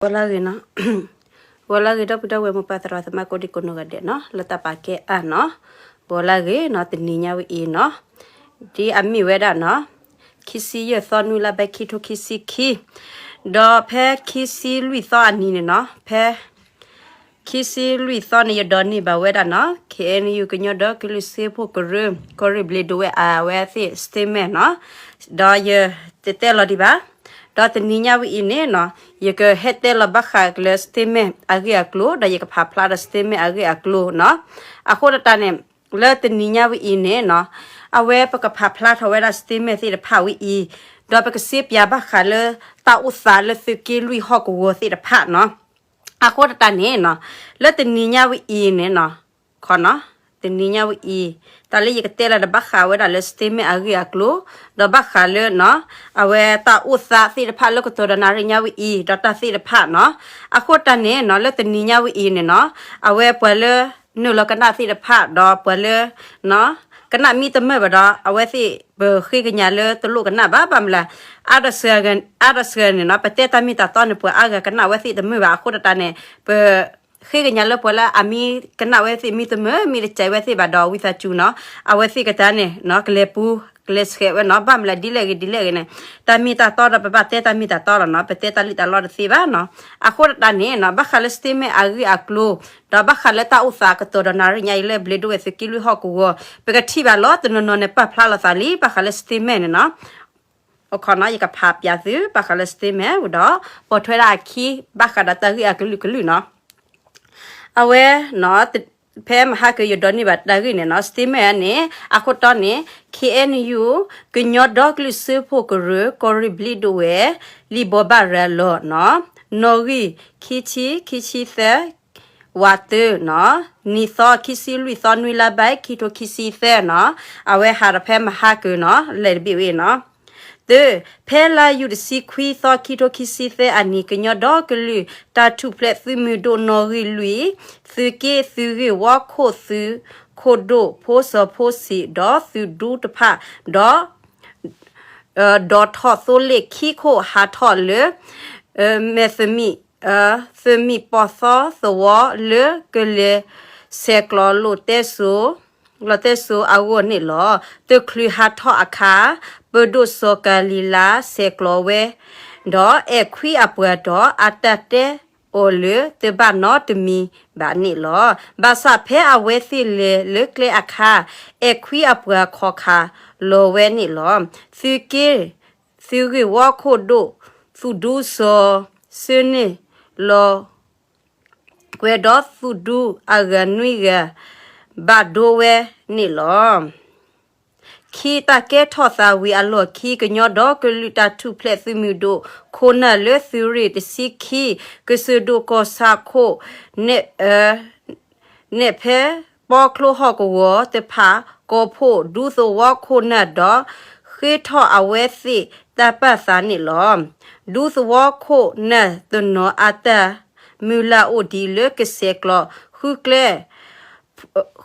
ဂီၤလၢဂ့ၤနီၤ, ဂီၤလၢဂ့ၤ ဒီပုၢ်ဒီဝဲၢ်မိၢ်ပၢ်သရၣ်သမါကိးဒံကိးနီၢ်ဂၤဒဲးနီၤ, လၢတၢ်ပာ်ကဲအါနီၤ, ဂီၤလၢဂ့ၤနီၤ, တနံၤညါဝဲအံၤနီၤ, ဒ်အမ့ၢ်ဝဲဒၣ်နီၤ, ခံဆံယဲၢ်သီ နွံလါဘဲ ခံထိခံဆံခံ, ဒီးဖဲခံဆံလွံၢ်သီအနံၤန့ၣ်နီၤ, ဖဲ ခံဆံလွံၢ်သီန့ၣ် ယဒိးန့ၢ်ဘၣ်ဝဲဒၣ်နီၤ, ခ့ၣ်အဲၣ်ယူၣ် ကညီဒီကလုာ်စၢဖှိၣ်ကရၢ ကီၢ်ရ့ၣ်ဘျ့ဒိဝဲၢ်အဝဲသ့ၣ် statement နီၤ, ဒီးယတတဲလီၤဒံးဘၣ်, ဒီးတနံၤညါဝဲအံၤန့ၣ်နီၤ, ယကဟဲတဲလီၤဘၣ်ဃးလၢ statement အဂ့ၢ်အကျိၤ ဒီးယကဖးဖျါဒီး statement အဂ့ၢ်အကျိၤနီၤ, အဃိသတးန့ၣ် လၢတနံၤညါဝဲအံၤန့ၣ်နီၤ, အဝဲပကဖးဖျါထီၣ်ဝဲဒၣ် statement သ့ၣ်တဖၣ်ဝဲအံၤ, ဒီးပကစ့ပၠးဘၣ်ဃးလၢတၢ်အိၣ်သးလၢသုးက့လွံၢ်ဟီၣ်ကဝီၤသ့ၣ်တဖၣ်နီၤ, အဃိသတးန့ၣ်နီၤ, လၢတနံၤညါဝဲအံၤန့ၣ်နီၤ, ခီနီၤ, တနံၤညါဝဲအံၤ, တၢ်လၢယကတဲလီၤဒီးဘၣ်ဃးဝဲဒၣ်လၢ statement အဂ့ၢ်အကျိၤ, ဒီးဘၣ်ဃးလၢနီၤ, အဝဲတၢ်အိၣ်သးသ့ၣ်တဖၣ်လၢကတီၢ်ဒီးနၣ်ရံၣ်ညါဝဲအံၤ ဒီးတၢ်သ့ၣ်တဖၣ်နီၤ, အဃိတၢ်န့ၣ်နီၤ လၢတနံၤညါဝဲအံၤန့ၣ်နီၤ, အဝဲပှၤလၢ နုာ်လီၤကနၣ်သ့ၣ်တဖၣ် ဒီးပှၤလၢ ကနၣ်မ့ၢ်တမုာ်ဘၣ်ဒီး အဝဲသ့ၣ် ပဃ့ကညးလၢတလိၣ်ကနၣ်ဘၣ် ဘၣ်မနုၤလဲၣ်, အါဒၣ်စှၤဂၤန့ၣ်နီၤ ပတဲတၢ်မ့ၢ်တၢ်တီန့ၣ် ပှၤအါဂၤကနၣ်ဝဲသ့ၣ်တမုာ်ဘၣ် အဃိတၢ်န့ၣ် ပ ဃ့ကညးလၢပှၤလၢအမ့ၢ်ကနၣ်ဝဲသ့ၣ်မ့ၢ်တမုာ် မ့ၢ်တကဲဝဲသ့ၣ်ဘၣ်ဒီး ဝံသးစူၤနီၤ အဝဲသ့ၣ်ကတၢၢ်န့ၣ် ကလဲၤပူၤ ကလဲၤဆှဲးဝဲနီၤ ဘၣ်မနုၤလဲၣ် ဒ်လဲၣ်ဂ့ၤဒ်လဲၣ်ဂ့ၤန့ၣ် တၢ်မ့ၢ်တၢ်တီဒီးပဘၣ်တဲတၢ်မ့ၢ်တၢ်တီလီၤနီၤ ပတဲတၢ်လံၣ်တၢ်လီတသ့ဘၣ်နီၤ အဃိတၢ်န့ၣ်နီၤ ဘၣ်ဃးလၢ statement အဂ့ၢ်အကျိၤ ဒီးဘၣ်ဃးလၢတၢ်အိၣ်သးကတီၢ်ဒီးနၣ်ရံၣ်ညါအံၤလၢဘျ့ဒိဝဲၢ်သုးက့လွံၢ်ဟီၣ်ကဝီၤ ပကထံၣ်ဘၣ်လီၤ တနီၤနီၤန့ၣ် ပာ်ဖျါလီၤသးလံ ဘၣ်ဃးလၢ statement န့ၣ်နီၤ အခီနီၤ ယကဖးပၠးသု ဘၣ်ဃးလၢ statement ဝံၤဒီး ပိာ်ထွဲဒၣ်အခံ ဘၣ်ဃးဒီးတၢ်ဂ့ၢ်အကလုာ်ကလုာ်နီၤ အဝဲနီၤ ဖဲမဟါကၢၤယဒိးန့ၢ်ဘၣ်တၢ်ဂ့ၢ်န့ၣ်နီၤ statement န့ၣ် အခိၣ်တီန့ၣ် ခ့ၣ်အဲၣ်ယူၣ် ကညီဒီကလုာ်စၢဖှိၣ်ကရၢ ကီၢ်ရ့ၣ်ဘျ့ဒိဝဲၢ် လံာ်ဘိးဘၣ်ရၤလီၤနီၤ နီၣ်ဂံၢ် ခံဆံ ခံဆံသၢ ဝးတၢၢ်နီၤ နံၣ်သီ ခံဆံလွံၢ်သီ နွံလါဘဲ ခံထိခံဆံသၢနီၤ အဝဲဟးဒီးဖဲမဟါကၢၤနီၤ လဲၤတဘ့ၣ်ဝဲနီၤ တၢ် ဖဲလါယူၤတဆံခွံသီ ခံထိခံဆံသၢအနံၤ ကညီဒီကလုာ်တၢ်ထူၣ်ဖျဲးသုးမုၢ်ဒိၣ်နီၣ်ဂံၢ်လွံၢ် သုးက့သုးဂ့ၢ်ဝီခိၣ်သုးခိၣ်ဒိၣ် ဖိစီၤဖိဆံး ဒီးသုးဒူတဖၣ် ဒီး ဒီးထီၣ်သိလ့ၣ်ခံခိၣ်ဟးထီၣ်လၢ မဲာ်သမံး သမံးပီၢ်သီသဝီလၢကလဲၤဆဲးကျိးလိာ်တဲစိၤ လီၤတဲစိၤအဂီၢ်န့ၣ်လီၤ. တချုးဟးထီၣ်အခါ ပဒိၣ်စီၤကၤလံၤလါဆဲးကျိးဝဲ ဒီးအဲၣ်ခွံအပှၤဒီး အတၢ်တဲအီၤလၢတဘၣ်နီတမံၤဘၣ်န့ၣ်လီၤ. ဘၣ်ဆၣ်ဖဲအဝဲသ့ၣ်လဲၤလၢကျဲအခါ အဲၣ်ခွံအပှၤခိးခးလီၤဝဲန့ၣ်လီၤ. သုးက့ သုးဂ့ၢ်ဝီခိၣ်ဒိၣ် သုးဒူစီၤဆၢန့ၢ်လီၤ ကွဲးဒီးသုးဒူအဂၤနွံဂၤ ဘၣ်ဒိဝဲန့ၣ်လီၤ. ခံတၢ်ကဲထီၣ်သးဝံၤအလီၢ်ခံ ကညီဒီကလုာ်တၢ်ထူၣ်ဖျဲးသုးမုၢ်ဒိၣ် ခိၣ်နၢ်လၢသုးရ့ၣ်တဆံခံ ကစၢၢ်ဒိၣ်ကီၢ်ဆၣ်ခိၣ် နဲၣ်ဖဲပီချိၣ်ဟီၣ်ကဝီၤတဖၣ် ကိးဖှိၣ်ဒူသဝီခိၣ်နၢ်ဒီး ဃ့ထီၣ်အဝဲသ့ၣ်တၢ်ပာ်သးန့ၣ်လီၤ. ဒူသဝီခိၣ်နၢ်တနီၤအတၢ်မုၢ်လၢ်အိၣ်ဒံးလၢကဆဲးကျိး ဃုကျဲ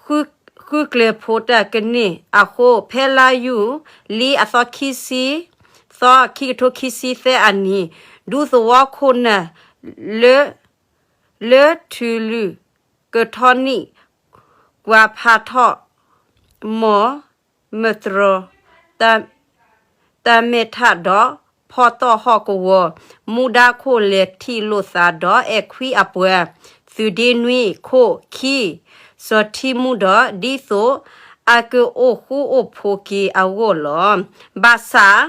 ဃုကျဲၤဖိတၢ်ကန့ၢ်အဃိ ဖဲလါယူၤလံအသီခံဆံသီ ခံကထိခံဆံသၢအနံၤ ဒူသဝီခိၣ်နၢ် လၢ လၢထုးလုၢ်ကထီနံၣ် ကွၢ်ဖးထီၣ် မီၢ်မတြီၤ တၢ်မဲထးဒီး ဖီၣ်တီၣ်ဟီၣ်ကဝီၤ မူဒါခိၣ်လဲၤထံၣ်လိာ်သးဒီး အဲၣ်ခွံအပှၤ သုးဒ့နွံခိၣ်ခံ စီၤထံမူဒီး ဒ်သိးအကအိၣ်ဃူအိၣ်ဖိးက့ၤအဂီၢ်လီၤ. ဘၣ်ဆၣ်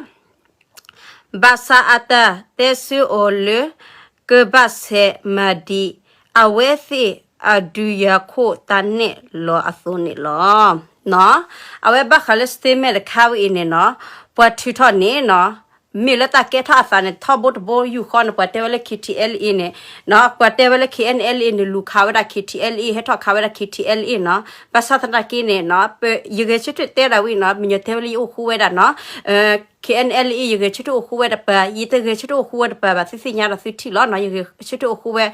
ဘၣ်ဆၣ်အတၢ်တဲဆၢအီၤလၢ ကဘၣ်ဆဲးမၤဒံး အဝဲသ့ၣ်အဒုးယၤခိၣ်တၢ်နဲၣ်လီၤအသိးန့ၣ်လီၤ. အဝဲဘၣ်ဃးလၢ statement တခါဝဲအံၤန့ၣ်နီၤ ပှၤထုးထီၣ်န့ၣ်နီၤ မ့ၢ်လၢတၢ်ကဲထီၣ်အသးန့ၣ် ထီဘိတဘိယူၢ်ဃီန့ၣ် ပှၤတဲဝဲလၢ KTLA န့ၣ် ပှၤတဲဝဲလၢ KNLA န့ၣ် လူၤခးဝဲဒၣ် KTLA ဟဲထီၣ်ခးဝဲဒၣ် KTLA နီၤ ဘၣ်ဆၣ်သနာ်က့န့ၣ်နီၤ ယဂဲၤဆၢထၢၣ်တဲဒၣ်ဝဲနီၤ မညီၤတဲဝဲလၢယအိၣ်ဃူဝဲဒၣ်နီၤ K N L A ယဂဲၤဆၢထၢၣ်အိၣ်ဃူဝဲတပၤ, ယတဂဲၤဆၢထၢၣ်အိၣ်ဃူဝဲတပၤဘၣ်, သုသ့ၣ်ညါဒီးသုထံၣ်လီၤနီၤ, ယဂဲၤဆၢထၢၣ်အိၣ်ဃူဝဲ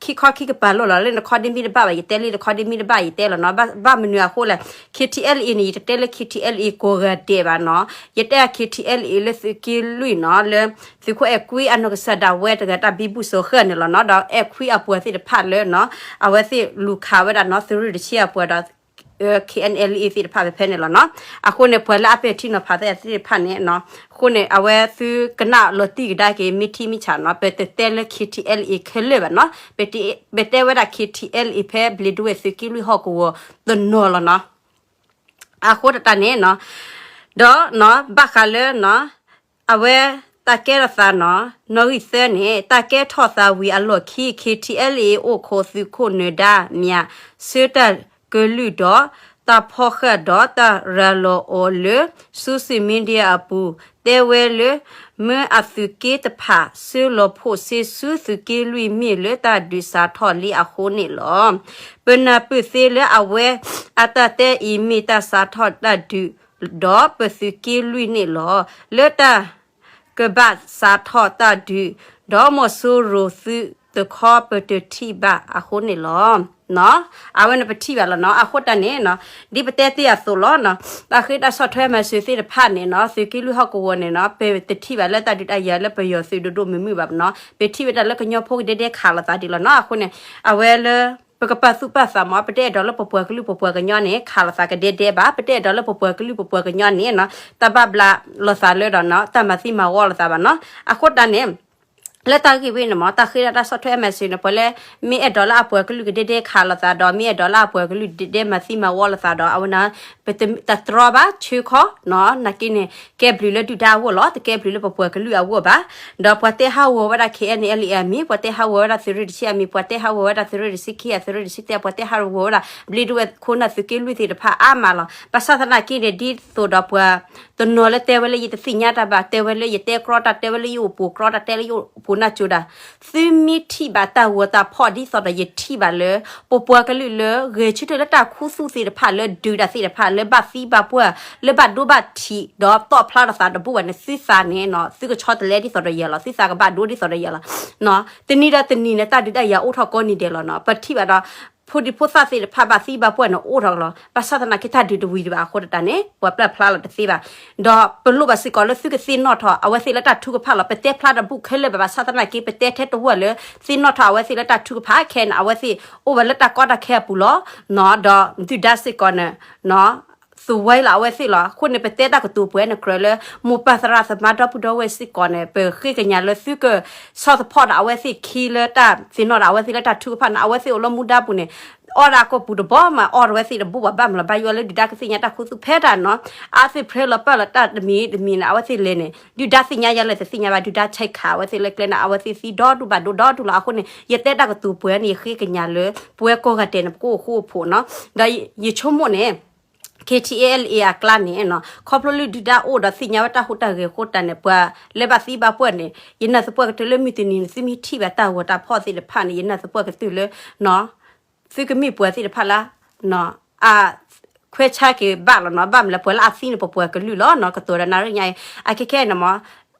ခံခီခံကပၤလီၤလီၤ, လၢနခီဒ့မ့ၢ်တဘၣ်ဘၣ် ယတဲလံ, နခီဒ့မ့ၢ်တဘၣ်ယတဲလီၤနီၤ, ဘၣ်မနုၤအဃိလဲၣ်, K T L A န့ၣ် ယတတဲလၢ K T L A ကိးဂၤဒဲးဘၣ်နီၤ, ယတဲ K T L A လၢသုးက့လွံၢ်နီၤ, လၢ သုးခိၣ်အဲၣ်ကွံအနီၢ်ကစၢ်ဒၣ်ဝဲတဂၤတၢ်ဘံဘူၣ်စိၤဃၢ်န့ၣ်လီၤနီၤ, ဒီးအဲၣ်ခွံအပှၤသ့ၣ်တဖၣ်လၢနီၤ, အဝဲသ့ၣ်လူၤခးဝဲဒၣ်နီၤ သုးရ့ၣ်တဆံအပှၤဒီး K N L A သ့ၣ်တဖၣ်ဖဲဖဲန့ၣ်လီၤနီၤ. အဃိန့ၣ် ပှၤလၢအပဲာ်ထံနီၤဖးသ့ၣ်တဖၣ်န့ၣ်နီၤ, အဃိန့ၣ် အဝဲသုကနၣ်လီၤတံၢ်ကဒါက့ၤ မ့ၢ်ထံၣ်မ့ၢ်ဆးနီၤ, ပတတဲလၢ K T L A ခဲလၢာ်ဘၣ်နီၤ, ပတဲဝဲဒၣ် K T L A ဖဲဘျံးဒဝဲၢ်သုးက့လွံၢ်ဟီၣ်ကဝီၤတနီၤလီၤနီၤ. အဃိတၢ်န့ၣ်နီၤ, ဒီးနီၤ ဘၣ်ဃးလၢနီၤ အဝဲတၢ်ကဲထီၣ်သးနီၤ နီၣ်ဂံၢ်သၢန့ၣ် တၢ်ကဲထီၣ်သးဝံၤအလီၢ်ခံ K T L A အိၣ်ခိးသုးခိၣ်နၢၤဒါမၠး ဆၢတၢ်ကလုၢ်ဒီး တၢ်ဖီၣ်ဃာ်ဒီးတၢ်ရၤလီၤအီၤလၢ social media အပူၤ တဲဝဲလၢ မၢအသုးက့တဖၣ် ဆှၢလီၤဖှိၣ်စ့ဆူသုးက့လွံၢ်မ့ၢ်လၢတၢ်ဒုးစးထီၣ်လံအဃိန့ၣ်လီၤ. ပနၢ်ပၢၢ်သ့လၢအဝဲအတၢ်တဲအံၤမ့ၢ်တၢ်စးထီၣ်တၢ်ဒုး ဒီးပသုးက့လွံၢ်န့ၣ်လီၤ. လၢတၢ်ကဘၣ်စးထီၣ်တၢ်ဒုး ဒီးမီၤစိရိၤသုးတခီပတထံၣ်ဘၣ်အဃိန့ၣ်လီၤ. အဝဲန့ၣ်ပထံၣ်ဘၣ်လီၤနီၤ. အဃိတၢ်န့ၣ်နီၤ ဒ်ပတဲတ့ၢ်အသိးလီၤနီၤ တၢ်ဃ့တၢ်ဆီၣ်ထွဲမၤစၢၤသ့ၣ်တဖၣ်န့ၣ်နီၤ သုးက့လွံၢ်ဟီၣ်ကဝီၤန့ၣ်နီၤ ပတထံၣ်ဘၣ်လၢတၢ်ဒုးတၢ်ယၤလၢပယီၤသုးဒိၣ်ဒိၣ်မုၢ်မုၢ်ဘၣ်နီၤ ပထံၣ်ဝဲဒၣ်လၢကညီဖိကဒဲဒဲခးလိာ်သးဒ်လီၤနီၤ. အဃိန့ၣ် အဝဲလၢ ပကပာ်သူၣ်ပာ်သးမး ပတအဲၣ်ဒိးလၢပပှၤကလုာ်ပပှၤကညီန့ၣ် ခးလိာ်သးကဒဲဒဲဘၣ်, ပတအဲၣ်ဒိးလၢပပှၤကလုာ်ပပှၤကညီန့ၣ်နီၤ တၢ်ဘၣ်ဘျးလိာ်သးလၢဒီးနီၤ တၢ်မၤသံမၤဝီလိာ်သးဘၣ်နီၤ. အဃိတၢ်န့ၣ် လၢတၢ်ဂ့ၢ်ဝဲန့ၣ်မး တၢ်ဃ့တၢ်ဆီၣ်ထွဲမၤစၢၤန့ၣ် ပှၤလၢ မ့ၢ်အဲၣ်ဒိးလၢအပှၤကလုာ်ကဒဲဒဲခးလိာ်သးဒီး မ့ၢ်အဲၣ်ဒိးလၢအပှၤကလုာ်ဒဲဒဲမၤသံမၤဝီလိာ်သးဒီး အဝဲန့ၣ် ပတတြီဘၣ် ဆၢခီနီၤ နာ်က့န့ၣ် ကဲဘျုးလၢဒုၣ်ဒါအဂီၢ်လီၤ, တကဲဘျုးလၢပပှၤကလုာ်အဂီၢ်ဘၣ်. ဒီးပှၤတဲဟးဂီၤဝဲဒၣ် K N L A အမံၤ, ပှၤတဲဟးဂီၤဝဲဒၣ်သုးရ့ၣ်တဆံအမံၤ, ပှၤတဲဟးဂီၤဝဲဒၣ်သုးရ့ၣ်တဆံခံ အသုးရ့ၣ်တဆံသၢ, ပှၤတဲဟးဂီၤဝဲဒၣ်ဘျံးဒဝဲၢ်ခိၣ်နၢ်သုးက့လွံၢ်သ့ၣ်တဖၣ်အါမးလီၤ. ဘၣ်ဆၣ်သနာ်က့န့ၣ် ဒ်သိးဒီးပှၤတနီၤလၢတဲဝဲလၢယတသ့ၣ်ညါတၢ်ဘၣ်, တဲဝဲလၢယတဲကြီတၢ်, တဲဝဲလၢယအိၣ်ပူၤကြီတၢ်, တဲလၢယအိၣ်ပူၤနၢ်ကၠိတၢ် သုမ့ၢ်ထံၣ်ဘၣ်တၢ်ဂီၤတၢ်ဖီၣ်ဒ်သိးဒီးယထံၣ်ဘၣ်လၢ ပပှၤကလုာ်လၢဂဲၤဆၢထၢၣ်လၢတၢ်ခူသူၣ်သ့ၣ်တဖၣ် လၢဒုးတၢ်သ့ၣ်တဖၣ် လၢဘၣ်သံဘၣ်ပှၢ် လၢဘၣ်ဒိဘၣ်ထံး ဒီးတီၣ်ဖျါထီၣ်သးတဘူၣ်ဘၣ်န့ၣ် သုသးန့ၣ်နီၤ သုကဆီတလဲဒ်သိးဒီးယၤလီၤ, သုသးကဘၣ်ဒိဒ်သိးဒီးယၤလီၤ. တနံၤဒီးတနံၤန့ၣ် တၢ်ဒုးတၢ်ယၤအိၣ်ထီၣ်ကိးနံၤဒဲးလီၤနီၤ. ပထံၣ်ဘၣ်ဒီး ဖိဒံဖိသၣ်သ့ၣ်တဖၣ်ဘၣ်သံဘၣ်ပှၢ်န့ၣ် အိၣ်ထီၣ်လီၤ. ဘၣ်ဆၣ်သနာ်က့ တၢ်ဒုးတဝံၤဒံးဘၣ်အဃိတၢ်န့ၣ် ပှၤပျၢ်ဖျါလီၤတသ့ဘၣ်. ဒီးပလိၣ်ဘၣ်စ့ၢ်ကီးလၢသုကသ့ၣ်နီၣ်ထီၣ် အဝဲသ့ၣ်လၢတၢ်ထုကဖၣ်လီၤ. ပတဲဖျါတဘူၣ်ခဲလၢာ်ဘၣ်, ဘၣ်ဆၣ်သနာ်က့ ပတဲထဲတဝၢလၢ သ့ၣ်နီၣ်ထီၣ်အဝဲသ့ၣ်လၢတၢ်ထုကဖၣ်ခဲန့ၣ် အဝဲသ့ၣ်အိၣ်ဝဲလၢတၢ်ကီတၢ်ခဲအပူၤလီၤ. ဒီးဒုၣ်ဒါစ့ၢ်ကီးန့ၣ် သဝဲလီၤအဝဲသ့ၣ်လီၤ. အဃိန့ၣ် ပတဲတၢ်ကတိၤပှဲၤန့ၣ်ကြၢးလၢ မိၢ်ပၢ်သရၣ်သမါဒီပုၢ်ဒီဝဲၢ်စ့ၢ်ကီးန့ၣ် ပဃ့ကညးလၢသုကဆီၣ်သဖီၣ်ဒီးအဝဲသ့ၣ်ခံလၢတၢ်သ့ၣ်နီၣ်ဒီးအဝဲသ့ၣ်လၢတၢ်ထုကဖၣ်န့ၣ် အဝဲသ့ၣ်အိၣ်လၢမူဒါပူၤန့ၣ် အီၣ်ဒၣ်ကိၢ်ပူၤတဘီမး အီၣ်ဒီးအဝဲသ့ၣ်တဘိဘၣ် ဘၣ်မနုၤလီၤ ဘၣ်ယိၣ်လၢဒုၣ်ဒါကသ့ၣ်ညါတၢ်ခူသူၣ်ဖဲတၢ်နီၤ အဝဲသ့ၣ်ဖြဲလီၤပာ်လီၤတၢ်တမံၤတမံၤန့ၣ် အဝဲသ့ၣ်လဲၤန့ၣ် ဒုၣ်ဒါသ့ၣ်ညါယၤလဲၣ်တသ့ၣ်ညါဘၣ် ဒုၣ်ဒါဆဲးခးအဝဲသ့ၣ်လၢကျဲန့ၣ် အဝဲသ့ၣ်သံဒီဒူၣ်ဘၣ်ဒိဒီဒူၣ်လီၤ. အဃိန့ၣ် ယတဲတၢ်ကတိၤပှဲၤန့ၣ် ယဃ့ကညးလၢ ပဝဲကိးဂၤဒဲးန့ၣ် ပကအိၣ်ဃူအိၣ်ဖိးနီၤ ဒီးယဆိကမိၣ်န့ၣ် K T L A အကျါန့ၣ်နီၤ ခီဖျိလၢဒုၣ်ဒါအိၣ်ဒီးသ့ၣ်ညါဝဲတၢ်ဟူးတၢ်ဂဲၤအဃိတၢ်န့ၣ် ပှၤလၢဘၣ်သံဘၣ်ပှၢ်န့ၣ် ယနာ်သပှၢ်ကတၢၢ်လၢမုၢ်တနံၤန့ၣ် သုမ့ၢ်ထံၣ်ဘၣ်တၢ်ဂီၤတၢ်ဖီၣ်သ့ၣ်တဖၣ်န့ၣ် ယနာ်သပှၢ်ကတၢၢ်လၢ သုကမ့ၢ်ပှၤသ့ၣ်တဖၣ်လၢ အခွဲးဆါက့ၤဘၣ်လီၤနီၤ ဘၣ်မနုၤလဲၣ် ပှၤလၢအသံန့ၣ် ပပှၤကလုာ်လီၤနီၤ ကတိၤဒီးနၣ်ရံၣ်ညါအံၤ အခဲခဲအံၤန့ၣ်မး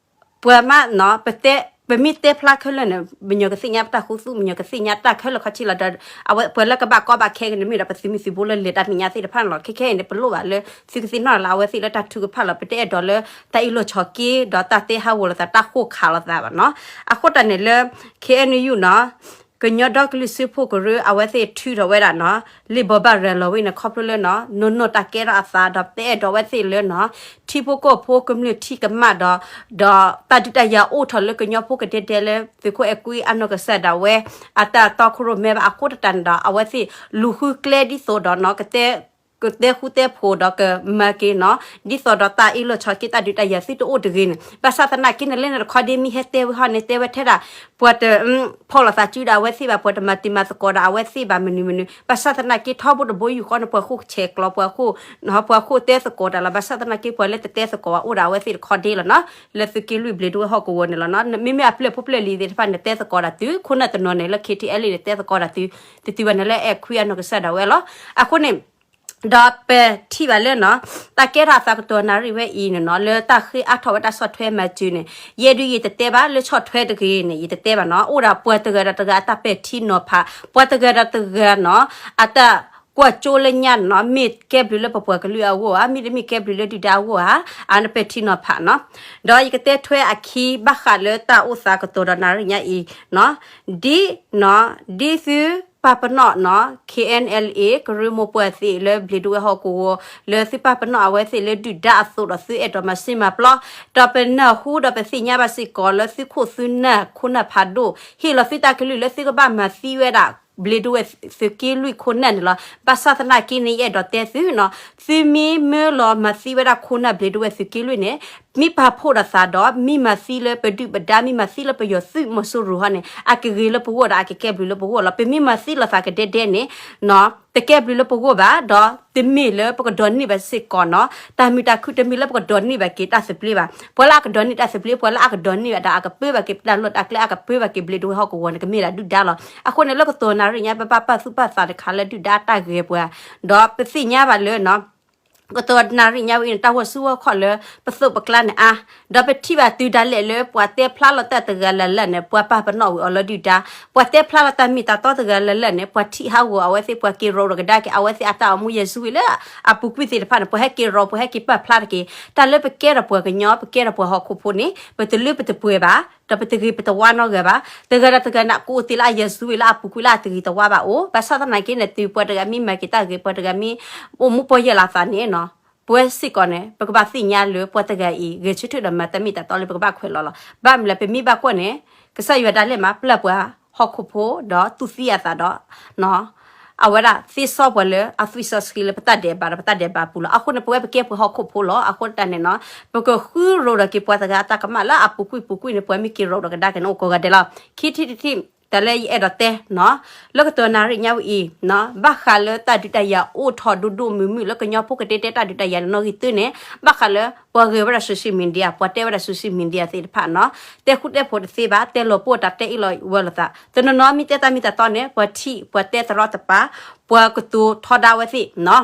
ပှၤမးနီၤ ပမ့ၢ်တဲဖျါခဲလၢာ်န့ၣ် ပညီကသ့ၣ်ညါပတၢ်ခူသူၣ် ပညီကသ့ၣ်ညါတၢ်ခဲလၢာ်ခီဆံလီၤဒီး အဝဲပှၤလၢကဘၣ်ကီဘၣ်ခဲက့ၤန့ၣ် မ့ၢ်ဒီးပသုးမုၢ်သုးဘိလၢလဲၤတၢ်မဲာ်ညါသ့ၣ်တဖၣ်န့ၣ်လီၤ. ခဲခဲအံၤန့ၣ် ပလိၣ်ဘၣ်လၢ သုကသ့ၣ်နီၣ်လၢအဝဲသ့ၣ်လၢတၢ်ထုကဖၣ်လီၤ ပတအဲၣ်ဒိးလၢ တၢ်အ့ၣ်လိာ်ဆိးက့ ဒီးတၢ်တဲဟးဂီၤလိာ်သး တၢ်ဃိၣ်ခးလိာ်သးဘၣ်နီၤ. အဃိတၢ်န့ၣ်လၢ K N U နီၤ ကညီဒီကလုာ်စၢဖှိၣ်ကရၢ အဝဲသ့ၣ်ထုးထီၣ်ဝဲဒၣ်နီၤ လံာ်ဘိးဘၣ်ရၤလီၤဝဲန့ၣ် ခီဖျိလၢနီၤ နီၢ်နီၢ်တၢ်ကဲထီၣ်အသးဒီး ပအဲၣ်ဒိးဝဲသ့ၣ်လၢနီၤ ထံဖိကီၢ်ဖိကမျၢၢ်ထံကမၣ်ဒီး ဒီးတၢ်ဒုးတၢ်ယၤအိၣ်ထီၣ်လၢကညီဖိကဒဲဒဲလၢ သုးခိၣ်အဲၣ်ကွံအနီၢ်ကစၢ်ဒၣ်ဝဲ အတၢ်တီခိၣ်ရိၣ်မဲဘၣ်အဃိတၢ်န့ၣ်ဒီး အဝဲသ့ၣ်လူၤဃုကျဲဒ်သိးဒီးနီၤ ကတဲ ကတဲဃူတဲဖိးဒီးကမၤက့ၤနီၤ ဒ်သိးဒီးတၢ်အ့ၣ်လိာ်ဆိးက့ တၢ်ဒုးတၢ်ယၤသုတအိၣ်တဂ့ၤန့ၣ် ဘၣ်ဆၣ်သနာ်က့န့ၣ် လၢန့ၣ်တခီဒ့မ့ၢ်ဟဲတဲဝဲဟီန့ၣ် တဲဝဲထဲဒၣ် ပှၤတ ဖီၣ်လိာ်သးစုဒီးအဝဲသ့ၣ်ဘၣ် ပှၤတမၤတံၤမၤသကိးဒီးအဝဲသ့ၣ်ဘၣ် မနုၤမနုၤ ဘၣ်ဆၣ်သနာ်က့ထီဘိတဘိယူၢ်ဃီန့ၣ် ပှၤဃိၣ်ဆဲးကျိး ပှၤဃိၣ် ပှၤဃိၣ်တဲသကိးတၢ်လီၤ. ဘၣ်ဆၣ်သနာ်က့ ပှၤလၢတတဲသကိးဘၣ်အိၣ်ဒီးအဝဲသ့ၣ်တခီဒ့လီၤနီၤ လၢသုးက့လွံၢ်ဘျံးဒဝဲၢ်ဟီၣ်ကဝီၤန့ၣ်လီၤနီၤ. မ့မ့ၢ်အပျဲၢ်ဖိပျဲၢ်လံၤသ့ၣ်တဖၣ်န့ၣ် တဲသကိးတၢ်တုၤ ခိၣ်နၢ်တနီၤန့ၣ် လၢ K T L A န့ၣ် တဲသကိးတၢ်တုၤ တတုၤဘၣ်န့ၣ်လၢအဲၣ်ခွံအနီၢ်ကစၢ်ဒၣ်ဝဲလီၤ. အဃိန့ၣ် ဒီးပထံၣ်ဘၣ်လၢနီၤ, တၢ်ကဲထီၣ်အသးကတိၤနၣ်ရံၣ်ဝဲအံၤန့ၣ်နီၤ, လၢတၢ်ဃ့အါထီၣ်ဝဲတၢ်ဆီၣ်ထွဲမၤစၢၤန့ၣ်, ယဲဒုးယတတဲဘၣ်လၢဆီၣ်ထွဲတဂ့ၤန့ၣ် ယတတဲဘၣ်နီၤ. အိၣ်ဒၣ်ပှၤတဂၤဒီးတဂၤအတၢ်ပဲာ်ထံနီၤဖး, ပှၤတဂၤဒီးတဂၤနီၤ, အတၢ်ကွၢ်ကၠိလၢညါနီၤ, မ့ၢ်ကဲဘျုးလၢပပှၤကလုာ်အဂီၢ်ဧါ, မ့တမ့ၢ်ကဲဘျုးလၢဒုၣ်ဒါအဂီၢ်ဧါ, အန့ၣ်ပဲာ်ထံနီၤဖးနီၤ. ဒီးယကတဲထွဲအခံဘၣ်ဃးလၢတၢ်အိၣ်သးကတိၤဒီးနၣ်ရံၣ်ညါအံၤနီၤ, ဒ်နီၤ, ဒ်သုပာ်ပနီၣ်နီၤ, KNLA ကရၢမိၢ်ပှၢ်သ့ၣ်လၢဘျ့းဒိဝဲၣ်ဟီၣ်ကဝီၤ လၢသုပာ်ပနီၣ်အဝဲသ့ၣ်လၢဒုၣ်ဒါအသိးဒီးသုအဲၣ်ဒိးမၤစ့မၤပျီ, ဒီးပနၢ်ဟူဒီးပသ့ၣ်ညါဘၣ်စ့ၢ်ကီးလၢသုခိၣ်သုနၢ်ခိၣ်နၢ်ဖးဒိၣ် ဟ့ၣ်လီၤသုတၢ်ကလုၢ်လၢသုကဘၣ်မၤသံဝဲဒၣ် ဘျ့းဒိဝဲၣ်သုးက့လွံၢ်ခိၣ်နၢ်န့ၣ်လီၤ. ဘၣ်ဆၣ်သနာ်က့န့ၣ် ယအဲၣ်ဒိးတဲသုနီၤ, သုမ့ၢ်မၢလီၤမၤသံဝဲဒၣ်ခိၣ်နၢ်ဘျ့းဒိဝဲၣ်သုးက့လွံၢ်န့ၣ်, မ့ၢ်ပာ်ဖှိၣ်ဒီးသးဒီး မ့ၢ်မၤသံလၢပဒုၣ်ပဒါ မ့ၢ်မၤသံလၢပယီၤသုးမီၤစိရိၤဟီန့ၣ် အကဂ့ၤလၢပဂီၢ်ဒီးအကကဲဘျုးလၢပဂီၢ်လီၤ. ပမ့ၢ်မၤသံလိာ်သးကဒဲဒဲန့ၣ် တကဲဘျုးလၢပဂီၢ်ဘၣ်, ဒီးတမ့ၢ်လၢပကဒိးန့ၢ်ဘၣ်စ့ၢ်ကီးနီၤ, တၢ်မုာ်တၢ်ခုၣ်တမ့ၢ်လၢပကဒိးန့ၢ်ဘၣ်က့ၤတၢ်သဘျ့ဘၣ်. ပှၤလၢအကဒိးန့ၢ်တၢ်သဘျ့ ပှၤလၢအကဒိးန့ၢ်ဘၣ်ဒီးအကပၢဘၣ်က့ၤတၢ်လီၢ်တၢ်ကျဲ အကပၢဘၣ်က့ၤဘျ့းဒိဝဲၣ်ဟီၣ်ကဝီၤန့ၣ် ကမ့ၢ်ဒၣ်ဒုၣ်ဒါလီၤ. အဃိန့ၣ် လၢကတိၤနၣ်ရံၣ်ညါ ပဘၣ်ပာ်သူၣ်ပာ်သးတခါလၢဒုၣ်ဒါတၢ်ဂဲၤပှၤ, ဒီးပသ့ၣ်ညါဘၣ်လၢနီၤ ကတိၤနၣ်ရံၣ်ညါဝဲအံၤန့ၣ် တၢ်ဂီၤဆူဂီၤခီၣ်လၢ ပသိးပကျါန့ၣ်အါ, ဒီးပထံၣ်ဘၣ်တုၤဒၣ်လဲာ်လၢပှၤတဲဖျါလီၤတၢ်တဂၤလၢ်လၢ်န့ၣ် ပှၤပာ်ပနီၣ်ဝံၤအီၤလၢဒုၣ်ဒါ, ပှၤတဲဖျါလီၤတၢ်မ့ၢ်တၢ်တီတဂၤလၢ်လၢ်န့ၣ် ပှၤထံၣ်ဟးဂီၤအဝဲသ့ၣ် ပှၤက့ၤရိးဒီးကဒါက့ၤ အဝဲသ့ၣ်အတၢ်အိၣ်မူယဲၢ်ဆူဝံၤလၢအပူၤကွံာ်သ့ၣ်တဖၣ်န့ၣ် ပှၤဟဲက့ၤရိး ပှၤဟဲက့ၤပာ်ဖျါတက့ၢ်. တၢ်လၢပကဲထီၣ်ပှၤကညီ ပကဲထီၣ်ပှၤဟီၣ်ခိၣ်ဖိန့ၣ် ပတလၢပတပှဲၤဘၣ်, ဒီးပတဂ့ၤပတဝါနီတဂၤဘၣ်. တဂၤဒီးတဂၤန့ၣ် ကအိၣ်တ့ၢ်လၢအယဲၢ်ဆူဝံၤလၢအပူၤကွံာ်လၢအတဂ့ၤတဝါဘၣ်အိၣ်. ဘၣ်ဆၣ်သနာ်က့န့ၣ် တုၤပှၤတဂၤမ့ၢ်မၤက့ၤတၢ်ဂ့ၤ ပှၤတဂၤမ့ၢ်အိၣ်မူပီၢ်ယၢ်လီၤသးန့ၣ်နီၤ, ပဝဲစ့ၢ်ကီးန့ၣ် ပကဘၣ်သ့ၣ်ညါလၢပှၤတဂၤအံၤ ဂဲၤဆၢထၢၣ်ဒီးမၤတၢ်မ့ၢ်တၢ်တီလၢပကဘၣ်ခွဲးလီၤလီၤ. ဘၣ်မနုၤလဲၣ် ပမ့ၢ်ဘၣ်ကွၢ်န့ၣ် ကစၢ်ယွၤဒၣ်လဲာ်မးပျၢ်ပှၤဟီၣ်ခိၣ်ဖိဒီးသူၣ်သံအသးဒီး အဝဲဒၣ်သ့စီပှၤလၢအသွံၣ်စီဆှံလၢပတၢ်ဒဲးဘးဒီးပတၢ်ဒဲးဘးပူၤလီၤ. အဃိန့ၣ် ပဝဲပကဲပှၤဟီၣ်ခိၣ်ဖိလီၤ. အဃိတၢ်န့ၣ်နီၤ ပကဃုရိးဒီးက့ၤပှၤတဂၤအတၢ်ကမၣ်လၢအပူၤကွံာ်ပူၤကွံာ်န့ၣ် ပှၤမ့ၢ်က့ၤရိးဒီးကဒါက့ၤန့ၣ် အိၣ်ကိးဂၤဒဲးလီၤ. ခံထံၣ်တထံၣ် တၢ်လၢယအဲၣ်ဒိးတဲနီၤ လၢကတိၤနၣ်ရံၣ်ညါဝဲအံၤနီၤ ဘၣ်ဃးလၢတၢ်ဒုးတၢ်ယၤအိၣ်ထီၣ်ဒိၣ်ဒိၣ်မုၢ်မုၢ် လၢကညီဖိကတဲတဲတၢ်ဒုးတၢ်ယၤန့ၣ် နီၣ်ဂံၢ်တၢန့ၣ် ဘၣ်ဃးလၢပှၤဂဲၤဝဲဒၣ် social media ပှၤတဲဝဲဒၣ် social media သ့ၣ်တဖၣ်နီၤ တဲဃူတဲဖိးတသ့ဘၣ် တဲလီၤပှီၢ်တၢ်တဲအ့ၣ်လိာ်ဝဲလိာ်သး တနီၤနီၤမ့ၢ်တဲတၢ်မ့ၢ်တၢ်တီန့ၣ် ပှၤထံၣ်ပှၤတဲသရီတပါ ပှၤကတိၤထီဒါဝဲသ့ၣ်နီၤ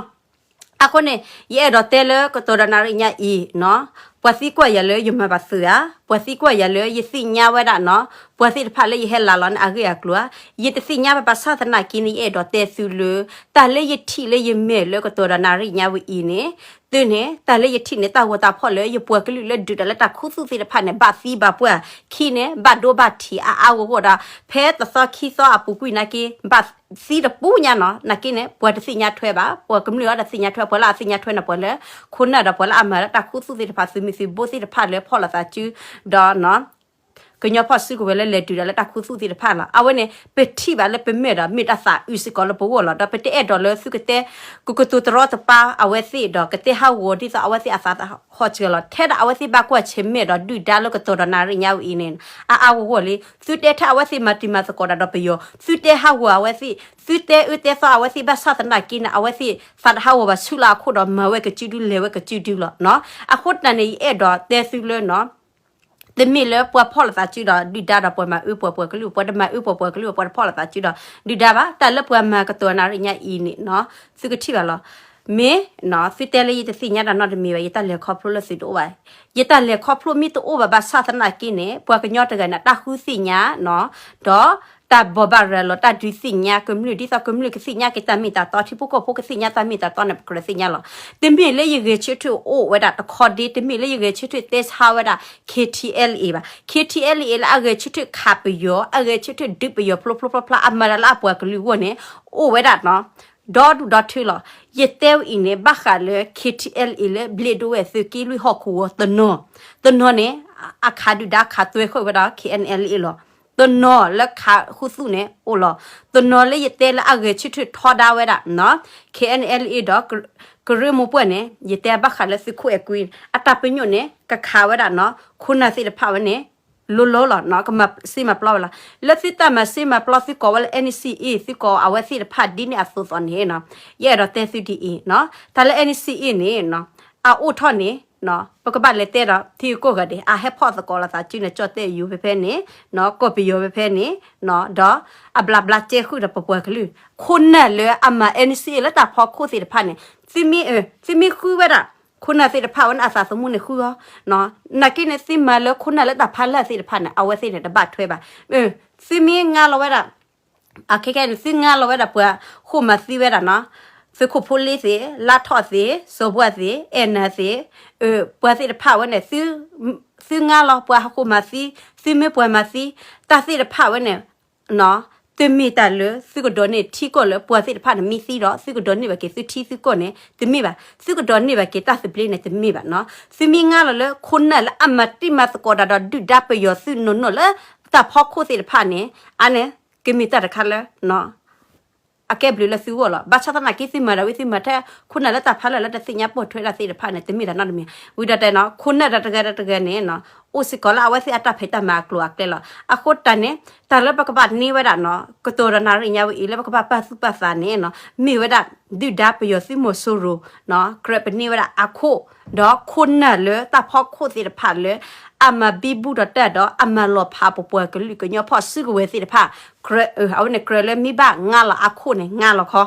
အဃိန့ၣ် ယအဲၣ်ဒိးတဲလၢကတိၤဒီးနၣ်ရံၣ်ညါအံၤနီၤ ပှၤသံကွၢ်ယၤလၢယမၤဘၣ်သုးဧါ, ပှၤသံကွၢ်ယၤလၢယသ့ၣ်ညါဝဲဒၣ်နီၤ ပှၤသ့ၣ်တဖၣ်လၢယဟဲလၤလီၤန့ၣ် အဂ့ၢ်အကျိၤဧါ, ယတသ့ၣ်ညါဘၣ် ဘၣ်ဆၣ်သနာ်က့န့ၣ် ယအဲၣ်ဒိးတဲသုလၢ တၢ်လၢယထံၣ်လၢယမဲာ်လၢကတိၤဒီးနၣ်ရံၣ်ညါဝဲအံၤန့ၣ် သုန့ၣ် တၢ်လၢယထံၣ်န့ၣ် တၢ်ဂီၤတၢ်ဖီၣ်လၢယပှၤကလုာ်လၢဒုးတၢ်လၢတၢ်ခူသူၣ်သ့ၣ်တဖၣ်န့ၣ် ဘၣ်သံဘၣ်ပှၢ် ခံန့ၣ် ဘၣ်ဒိဘၣ်ထံးအါအါဂီၢ်ဂီၢ်ဒီး ဖဲတသီခံသီအပူၤကွံာ်နာ်က့ ဘၣ်သံတပူၤညါနီၤ နာ်က့န့ၣ် ပှၤတသ့ၣ်ညါထွဲဘၣ် ပှၤကမျၢၢ်အံၤဒီးသ့ၣ်ညါထွဲ ပှၤလၢအသ့ၣ်ညါထွဲန့ၣ် ပှၤလၢ ခိၣ်နၢ်ဒီးပှၤလၢအမၤလၢတၢ်ခူသူၣ်သ့ၣ်တဖၣ် သုးမုၢ်သုးဘိသ့ၣ်တဖၣ်လၢဖီၣ်လိာ်သးစု ဒီး ကညီဖီၣ်စုကဝဲၤလၢလဲၤတုၤဒီးလၢတၢ်ခူသူၣ်သ့ၣ်တဖၣ်လီၤ. အဝဲန့ၣ် ပထံၣ်ဘၣ်လၢပမဲာ်ဒီး မ့ၢ်တၢ်သးအုးစ့ၢ်ကီးလၢပဂီၢ်လီၤ. ဒီးပတအဲၣ်ဒိးလၢသုကတဲ ကကတိၤတရီတပါအဝဲသ့ၣ်ဒီး ကတဲဟးဂီၤဒ်သိးအဝဲသ့ၣ်အသးဟီၣ်စၢၤလီၤ. ထဲဒၣ်အဝဲသ့ၣ်ဘၣ်ကွၢ်ဆၢၣ်မဲာ်ဒီးဒုၣ်ဒါလၢကတိၤဒီးနၣ်ရံၣ်ညါဝဲအံၤန့ၣ် အါအါဂီၢ်ဂီၢ်လံ. သုတဲထဲအဝဲသ့ၣ်မၤတံၤမၤသကိးတၢ်ဒီးပယီၤ သုတဲဟးဂီၤအဝဲသ့ၣ် သုတဲအၢတဲသီအဝဲသ့ၣ် ဘၣ်ဆၣ်သနာ်က့န့ၣ် အဝဲသ့ၣ်သးတဟးဂီၤဘၣ်ဆူလၢအခိၣ်ဒီး မၤဝဲကစုဒု လဲၤဝဲကစုဒုလီၤ. အဃိတၢ်န့ၣ် ယအဲၣ်ဒိးတဲသုလၢနီၤ တမ့ၢ်လၢပှၤဖီၣ်လိာ်သးစုဒီးဒုၣ်ဒါဒီးပှၤမၤအၢပှၤပှၤကလုာ် ပှၤတမၤအၢပှၤပှၤကလုာ် ပှၤတဖီၣ်လိာ်သးစုဒီးဒုၣ်ဒါဘၣ်. တၢ်လၢပှၤမၤကတိၤနၣ်ရံၣ်ညါအံၤန့ၣ်နီၤ သုကထံၣ်ဘၣ်လီၤ. မ့ၢ်နီၤ သုတဲလၢယတသ့ၣ်ညါတၢ်နီတမံၤဘၣ် ယတၢ်လဲၤခီဖျိလၢသုတအိၣ်ဘၣ်. ယတၢ်လဲၤခီဖျိမ့ၢ်တအိၣ်ဘၣ် ဘၣ်ဆၣ်သနာ်က့န့ၣ် ပှၤကညီတဂၤန့ၣ် တၢ်ဃုသ့ၣ်ညါနီၤ ဒီး တၢ်ဘိးဘၣ်ရၤလီၤ တၢ်ဒုးသ့ၣ်ညါကမျၢၢ် ဒ်သိးကမျၢၢ်ကသ့ၣ်ညါက့ၤတၢ်မ့ၢ်တၢ်တီ ထံဖိကီၢ်ဖိကသ့ၣ်ညါတၢ်မ့ၢ်တၢ်တီန့ၣ် ပကြၢးသ့ၣ်ညါလီၤ. တမ့ၢ်လၢယဂဲၤဆၢထၢၣ်အိၣ်ဝဲဒၣ်တခီဒ့ တမ့ၢ်လၢယဂဲၤဆၢထၢၣ်တဲဆါဝဲဒၣ် K T L A ဘၣ်. K T L A လၢအဂဲၤဆၢထၢၣ်ခးပယီၤ အဂဲၤဆၢထၢၣ်ဒုးပယီၤဖျိဖျိဖျါဖျါ အမၤတၢ်လၢအပှၤကလုာ်အဂီၢ်န့ၣ် အိၣ်ဝဲဒၣ်နီၤ ဒီဒူၣ်ဒီထၢလီၤ. ယတဲဝဲအံၤန့ၣ် ဘၣ်ဃးလၢ K T L A လၢဘျ့ဒိဝဲၢ်သုးက့လွံၢ်ဟီၣ်ကဝီၤတနီၤ တနီၤန့ၣ် အခးဒုၣ်ဒါခးသွဲဃုာ်ဝဲဒၣ် K N L A လီၤ. တနီၤလၢခးဃုသူၣ်န့ၣ်အိၣ်လီၤ. တနီၤလၢယတဲလၢအဂဲၤဆၢထၢၣ်ထီဒါဝဲဒၣ်နီၤ K N L A ဒီး ကရၢမိၢ်ပှၢ်န့ၣ် ယတဲဘၣ်ဃးလၢသုးခိၣ်အဲၣ်ကွံ အတၢ်ပညိၣ်န့ၣ် ကခးဝဲဒၣ်နီၤ ခိၣ်နၢ်သ့ၣ်တဖၣ်ဝဲန့ၣ် လိၤလိၤလီၤနီၤ ကမၤစ့မၤပျီဝဲလီၤ. လၢသုတၢ်မၤစ့မၤပျီ သုကိးဝဲလၢ N C A သုကိးအဝဲသ့ၣ်တဖၣ်ဒ်န့ၣ်အသိးသိးန့ၣ်နီၤ ယအဲၣ်ဒိးတဲသုဒ်အံၤနီၤ တၢ်လၢ N C A န့ၣ်နီၤ အအိၣ်ထီၣ်န့ၣ် ပကဘၣ်လဲၤတဲဒီးထံဂုၤကီၢ်ဂၤဒဲး အဟဲဖီၣ်သကိးလိာ်သးစုန့ၣ် ကၠီၣ်တဲၣ်ယိၤဖဲဖဲန့ၣ် ကီၢ်ပယီၤဖဲဖဲန့ၣ် ဒီးအဘျးဘျါကဲဃုာ်ဒီးပပှၤကလုာ် ခိၣ်နၢ်လၢအမၤ N C A လၢတၢ်ဖီခိၣ်သ့ၣ်တဖၣ်န့ၣ် သုမ့ၢ်, သုမ့ၢ်ဃုဝဲဒၣ် ခိၣ်နၢ်သ့ၣ်တဖၣ်ဝဲန့ၣ် အသးသမူန့ၣ်ဃုအီၤ, နာ်က့န့ၣ် သုမၤလၢခိၣ်နၢ်လၢတၢ်ဖးလၢ်သ့ၣ်တဖၣ်န့ၣ် အဝဲသ့ၣ်န့ၣ်တဘၣ်ထွဲဘၣ်. သုမ့ၢ်ငါလီၤဝဲဒၣ် အခဲခဲန့ၣ် သုငါလီၤဝဲဒၣ်ပှၤဃိၣ်မၤသံဝဲဒၣ်နီၤ, သုးခိၣ်ဖိလ့သ့ၣ်, လါထီၣ်သ့ၣ်, စီၤဘှါသ့ၣ်, အဲၣ်နၤသ့ၣ်, ပှၤသ့ၣ်တဖၣ်ဝဲန့ၣ် သုငါလီၤပှၤဟးဃိၣ်မၤသံ, သုမ့ၢ်ပှၤမၤသံ, တၢ်သ့ၣ်တဖၣ်ဝဲန့ၣ် တမ့ၢ်တၢ်လၢသုကဒိးန့ၢ်ထံကီၢ်လၢပှၤသ့ၣ်တဖၣ်န့ၣ်မ့ၢ်သံဒီး သုကဒိးန့ၢ်ဘၣ်က့ၤသုထံသုကီၢ်န့ၣ် တမ့ၢ်ဘၣ်, သုကဒိးန့ၢ်ဘၣ်က့ၤတၢ်သဘျ့န့ၣ်တမ့ၢ်ဘၣ်နီၤ. သုမ့ၢ်ငါလီၤလၢခိၣ်နၢ်လၢအမၤတံၢ်မၤသကိးတၢ်ဒီးဒုၣ်ဒါပယီၤသုးနီၢ်နီၢ်လၢတၢ်ဖီခိၣ်သ့ၣ်တဖၣ်န့ၣ် အါန့ၣ် ကမ့ၢ်တၢ်တခါလၢ အကဲဘျုးလၢသုဂီၢ်လီၤ. ဘၣ်ဆၣ်သနာ်က့သုမၤဒၣ်ဝဲ သုမၤထဲခိၣ်နၢ်လၢတၢ်ဖးလၢ်လၢတသ့ၣ်ညါပိာ်ထွဲတၢ်သ့ၣ်တဖၣ်န့ၣ် တမ့ၢ်တၢ်နီတမံၤ. ဝံၤဒီးတဲနီၤ ခိၣ်နၢ်တၢ်တဂၤတၢ်တဂၤန့ၣ်နီၤ အိၣ်စ့ၢ်ကီးလၢအဝဲသ့ၣ်အတၢ်ဖံးတၢ်မၤအကျိၤအကျဲလီၤ. အဃိတၢ်န့ၣ် တၢ်လၢပကဘၣ်န့ၢ်ဝဲဒၣ်နီၤ ကတိၤဒီးနၣ်ရံၣ်ညါဝဲအံၤလၢပကဘၣ်ပာ်သူၣ်ပာ်သးန့ၣ်နီၤ မ့ၢ်ဝဲဒၣ် ဒုၣ်ဒါပယီၤသုးမီၤစိရိၤ ကြၢးပန့ၢ်ဝဲဒၣ်အခိၣ် ဒီးခိၣ်နၢ်လၢတၢ်ဖီခိၣ်သ့ၣ်တဖၣ်လၢ အမၤဘံဘူဒီးတၢ်ဒီးအမၤလီၤဖးပပှၤကလုာ်ကညီဖီၣ်စုကဝဲၤသ့ၣ်တဖၣ် အဝဲန့ၣ်ကြၢးလၢမ့ၢ်ဘၣ်ငါလီၤအခိၣ်န့ၣ် ငါလီၤခီ,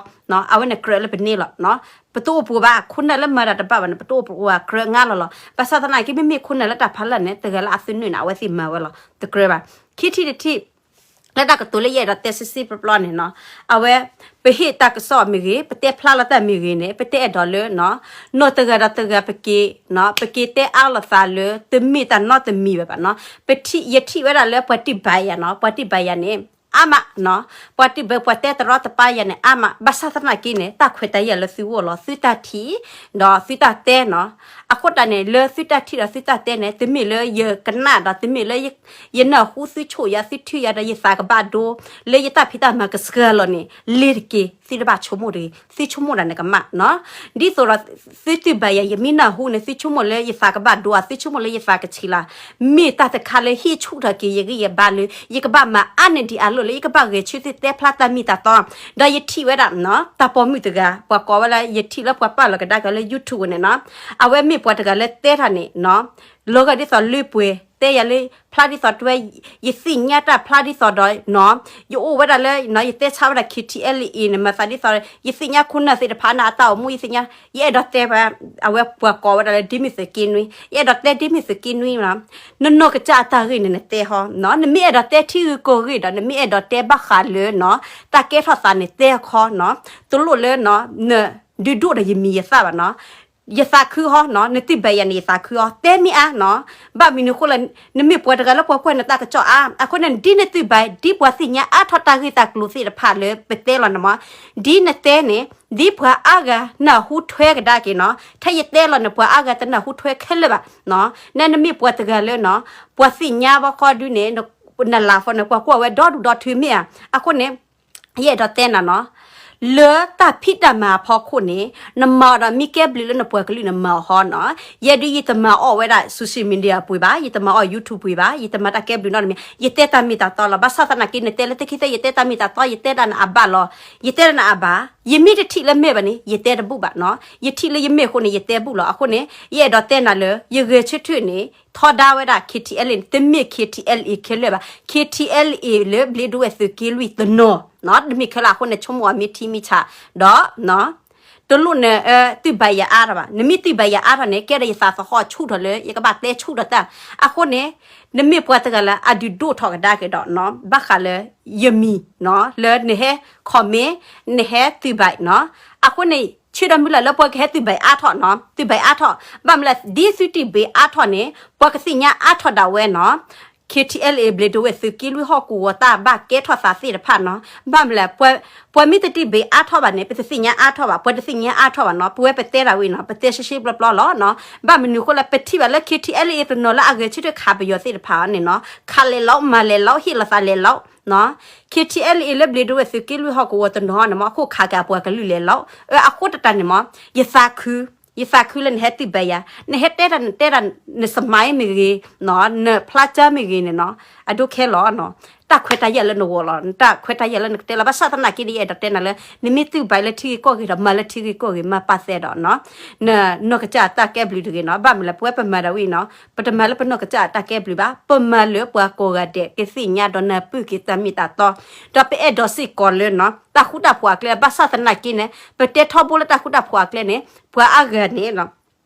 အဝဲန့ၣ်ကြၢးလၢပန့ၢ်လီၤ. ပတအိၣ်ပှိၤဘၣ် ခိၣ်နၢ်လၢမၤတၢ်တဘၣ်ဘၣ်န့ၣ် ပတအိၣ်ပှိၤဘၣ် ကြၢးငါလီၤလီၤ. ဘၣ်ဆၣ်သနာ်က့ မ့မ့ၢ်ခိၣ်နၢ်လၢတၢ်ဖးလၢ်န့ၣ် တဂၤလၢအသုးနုာ်န့ၣ် အဝဲသ့ၣ်မၤဝဲလီၤ တကြၢးဘၣ်. ခံထံၣ်တထံၣ် လၢတၢ်ကတိၤလၢယအဲၣ်ဒိးတဲစ့စ့ပျီပျီန့ၣ်နီၤ အဝဲ ပဟ့ၣ်တၢ်ကစီၣ်မ့ၢ်ဂ့ၤ ပတဲဖျါလီၤတၢ်မ့ၢ်ဂ့ၤန့ၣ် ပတဲအဲၣ်ဒိးလၢ နီၢ်တဂၤဒီးတဂၤပက့ၤ ပက့ၤတဲအါလိာ်သးလၢ တမ့ၢ်တၢ်နီတမံၤဘၣ်ဘၣ်နီၤ. ပထံၣ် ယထံၣ်ဝဲဒၣ်လၢပှၤတံၢ်ဘၣ်ယၤနီၤ ပှၤတံၢ်ဘၣ်ယၤန့ၣ် အါမးနီၤ ပှၤတံၢ်ဘၣ်ပှၤတဲတရီတပါယၤန့ၣ် အါမး ဘၣ်ဆၣ်သနာ်က့န့ၣ် တၢ်ခွဲးတၢ်ယာ်လၢသုဂီၢ်လီၤ သုတၢ်ထံၣ် ဒီးသုတၢ်တဲနီၤ. အဃိတၢ်န့ၣ် လၢသုတၢ်ထံၣ်ဒီးသုတၢ်တဲန့ၣ် တမ့ၢ်လၢယကနၣ်ဒီး တမ့ၢ်လၢ ယနၢ်ဟူသုဆိၣ်ယၤ သုထုးယၤဒီးယသးကဘၣ်ဒိ လၢယတၢ်ဖံးတၢ်မၤကစှၤလီၤန့ၣ် လ့ၤတက့ၢ် သုတဘၣ်ဆိကမိၣ်တဂ့ၤ သုဆိကမိၣ်တၢ်န့ၣ်ကမၣ်နီၤ. ဒ်သိးဒီး သုတံၢ်ဘၣ်ယၤ ယမ့ၢ်နၢ်ဟူန့ၣ် သုဆိကမိၣ်လၢယသးကဘၣ်ဒိဧါ သုဆိကမိၣ်လၢယသးကဆံးလၢ် မ့ၢ်တၢ်တခါလၢဟ့ၣ်ဆူၣ်ထီၣ်က့ၤယဂံၢ်ယဘါလၢ ယကဘၣ်မၤအါန့ၢ်ဒံးအလီၢ်လၢ ယကဘၣ်ဂဲၤဆၢထၢၣ်တဲဖျါတၢ်မ့ၢ်တၢ်တီ ဒီးယထံၣ်ဝဲဒၣ် တၢ်ပိာ်မုၣ်တဂၤ ပှၤကိးဝဲလၢ ယထံၣ်လၢပှၤပာ်လီၤကဒါက့ၤလၢ YouTube န့ၣ်နီၤ အဝဲမ့ၢ်ပှၤတဂၤလၢတဲတၢ်န့ၣ်နီၤ လီၤဂာ်ဒ်သိးလၢပှဲၤ တဲယၤလၢ ဖျါဒ်သိးတဝဲ ယသ့ၣ်ညါတၢ်ဖျါဒ်သိးဒီးနီၤ ယအိၣ်ဝဲဒၣ်လၢ ယတဲဆါဝဲဒၣ် KTLA န့ၣ် မၤသးဒ်သိး ယသ့ၣ်ညါခိၣ်နၢ်သ့ၣ်တဖၣ်န့ၣ် အတၢ်အိၣ်မူ ယသ့ၣ်ညါ ယအဲၣ်ဒိးတဲဝဲ အဝဲပှၤကိးဝဲဒၣ်လၢ ဒ်မ့ၢ်သုးက့နွံ ယအဲၣ်ဒိးတဲဒ်မ့ၢ်သုးက့နွံနီၤ နနီၢ်ကစၢ်အတၢ်ဂ့ၢ်န့ၣ် နတဲဟီ နမ့ၢ်အဲၣ်ဒိးတဲထံဂုၤကီၢ်ဂ့ၢ်ဒီး နမ့ၢ်အဲၣ်ဒိးတဲဘၣ်ဃးလၢနီၤ တၢ်ကဲထီၣ်သးန့ၣ် တဲအခီနီၤ တလိၣ်လၢ နဒုးဒိၣ်ဒီးယမံၤယသၣ်ဘၣ်နီၤ ယသးခုဟီနီၤ နတံၢ်ဘၣ်ယၤန့ၣ် ယသးခုဟီ တဲမ့ၢ်အါနီၤ ဘၣ်မနုၤအဃိလၢ နမ့ၢ်ပှၤတဂၤလၢပှၤကွၢ်နတၢ်ကစီၣ်အါ အဃိန့ၣ် ဒ်နတံၢ်ဘၣ် ဒ်ပှၤသ့ၣ်ညါအါထီၣ်တၢ်ဂ့ၢ်တၢ်ကျိၤသ့ၣ်တဖၣ်လၢပတဲလီၤန့ၣ်မး ဒ်နတဲန့ၣ် ဒ်ပှၤအါဂၤနၢ်ဟူထွဲကဒါက့ၤနီၤ ထဲယတဲလီၤန့ၣ် ပှၤအါဂၤတနၢ်ဟူထွဲခဲလၢာ်ဘၣ်နီၤ နမ့ၢ်ပှၤတဂၤလၢနီၤ ပှၤသ့ၣ်ညါဘၣ်ဃီဒုန့ၣ် နလၤဃီန့ၣ် ပှၤကွၢ်ဝဲဒီဒူၣ်ဒီထၢမ့ၢ်ဧါ အဃိန့ၣ် ယအဲၣ်ဒိးတဲနၤနီၤ လၢတၢ်ဖံးတၢ်မၤအဖီခိၣ်န့ၣ် နမၤအီၤဒီးမ့ၢ်ကဲဘျုးလၢနပှၤကလုာ်နမၤအီၤဟီနီၤ ယဲဒုးယတမၤအီၣ်ဝဲဒၣ် social media ပှ့ၤဘၣ် ယတမၤအီၣ် YouTube ပှ့ၤဘၣ် ယတမၤတၢ်ကဲဘျုးနီတမံၤ ယတဲတၢ်မ့ၢ်တၢ်တီလီၤ ဘၣ်ဆၣ်သနာ်က့ နတဲလၢတခံသ့ ယတဲတၢ်မ့ၢ်တၢ်တီ ယတဲဒၣ်နအဘၣ်လီၤ ယတဲဒၣ်နအဘၣ် ယမ့ၢ်တထံၣ်လၢမဲာ်ဘၣ်န့ၣ် ယတဲတဘူၣ်ဘၣ်နီၤ ယထံၣ်လၢယမဲာ်အဃိန့ၣ် ယတဲဘူၣ်လီၤ အဃိန့ၣ် ယအဲၣ်ဒိးတဲနၤလၢ ယဂဲၤဆၢထၢၣ်န့ၣ် ထီဒါဝဲဒၣ် KTLA န့ၣ် တမ့ၢ် KTLA ခဲလၢာ်ဘၣ် KTLA လၢဘျ့ဒိဝဲၣ်သုးက့လွံၢ်တနီၤ တမ့ၢ်ခဲလၢာ်အဃိန့ၣ် ဆိကမိၣ်အီၤမ့ၢ်ထံမ့ၢ်ဆး ဒီး တလိၣ်န တံၢ်ဘၣ်ယၤအါထီၣ်ဘၣ် နမ့ၢ်တံၢ်ဘၣ်ယၤအါထီၣ်န့ၣ် ကဲဒီးယသးသဟီၣ်ဆူၣ်ထီၣ်လၢ ယကဘၣ်တဲဆူၣ်ထီၣ်တၢ် အဃိန့ၣ် နမ့ၢ်ပှၤတဂၤလၢအဒုးဒိၣ်ထီၣ်ကဒါက့ၤဒီး ဘၣ်ဃးလၢ ယမံၤ လၢနဟဲ comment နဟဲတံၢ်ဘၣ်နီၤ အဃိန့ၣ် ဆၢဒီးမုၢ်လၢ်လၢပှၤကဟဲတံၢ်ဘၣ်အါထီၣ်နီၤ တံၢ်ဘၣ်အါထီၣ် ဘၣ်မနုၤလဲၣ် ဒ်သုတံၢ်ဘၣ်အါထီၣ်န့ၣ် ပှၤကသ့ၣ်ညါအါထီၣ်ဒၣ်ဝဲနီၤ KTLA ဘျ့ဒိဝဲၣ်သုးက့လွံၢ်ဟီၣ်ကဝီၤတၢ်ဘၣ်ကဲထီၣ်သးသ့ၣ်တဖၣ်နီၤ ဘၣ်မနုၤလဲၣ် ပှၤမ့ၢ်တတံၢ်ဘၣ်အါထီၣ်ဘၣ်န့ၣ် ပတသ့ၣ်ညါအါထီၣ်ဘၣ် ပှၤတသ့ၣ်ညါအါထီၣ်ဘၣ်နီၤ ပဝဲပတဲဒၣ်ဝဲနီၤ ပတဲရှဲရှဲပျီပျီလီၤနီၤ ဘၣ်မနုၤအဃိလၢပထံၣ်ဘၣ်လၢ KTLA တနီၤလၢအဂဲၤဆၢထၢၣ်ခးပယီၤသ့ၣ်တဖၣ်န့ၣ်နီၤ ခးလဲၤလီၤ မၤလဲၤလီၤ ဟ့ၣ်လီၤသးလဲၤလီၤ KTLA လၢဘျ့ဒိဝဲၣ်သုးက့လွံၢ်ဟီၣ်ကဝီၤတနီၤန့ၣ်မး အခိၣ်ခးက့ၤအပှၤကလုာ်လဲၤလီၤ အဃိတတၢ်န့ၣ်မး ယသးခု ယသးခုလၢနဟဲတံၢ်ဘၣ်ယၤ နဟဲတဲတၢ်နတဲတၢ် နစမါမ့ၢ်ဂ့ၤ နဖျါကၢမ့ၢ်ဂ့ၤန့ၣ်နီၤ အဒိခဲလီၤနီၤ တၢ်ခွဲးတၢ်ယာ်လၢနဂီၢ်လီၤ, တၢ်ခွဲးတၢ်ယာ်လၢနကတဲလီၤ. ဘၣ်ဆၣ်သနာ်က့န့ၣ် ယအဲၣ်ဒိးတဲနၤလၢ နမ့ၢ်တူၢ်ဘၣ်လၢထံဂ့ၢ်ကီၢ်ဂ့ၢ်ဒီး မၤလၢထံဂ့ၢ်ကီၢ်ဂ့ၢ် မၤပာ်သဲဒီးနီၤ နီၢ်ကစၢ်အတၢ်ကဲဘျုးတဂ့ၤနီၤ. ဘၣ်မနုၤလဲၣ် ပဝဲပမၤဒၣ်ဝဲအံၤနီၤ ပတမၤလၢပနီၢ်ကစၢ်အတၢ်ကဲဘျုးဘၣ်, ပမၤလၢပှၤကိးဂၤဒဲး ကသ့ၣ်ညါဒီးနၢ်ပၢၢ်က့ၤတၢ်မ့ၢ်တၢ်တီ, ဒီးပအဲၣ်ဒိးစ့ၢ်ကီးလၢနီၤ တၢ်ဃူတၢ်ဖိးအကျဲ ဘၣ်ဆၣ်သနာ်က့န့ၣ် ပတဲထီဘိလၢတၢ်ဃူတၢ်ဖိးအကျဲန့ၣ် ပှၤအါဂၤန့ၣ်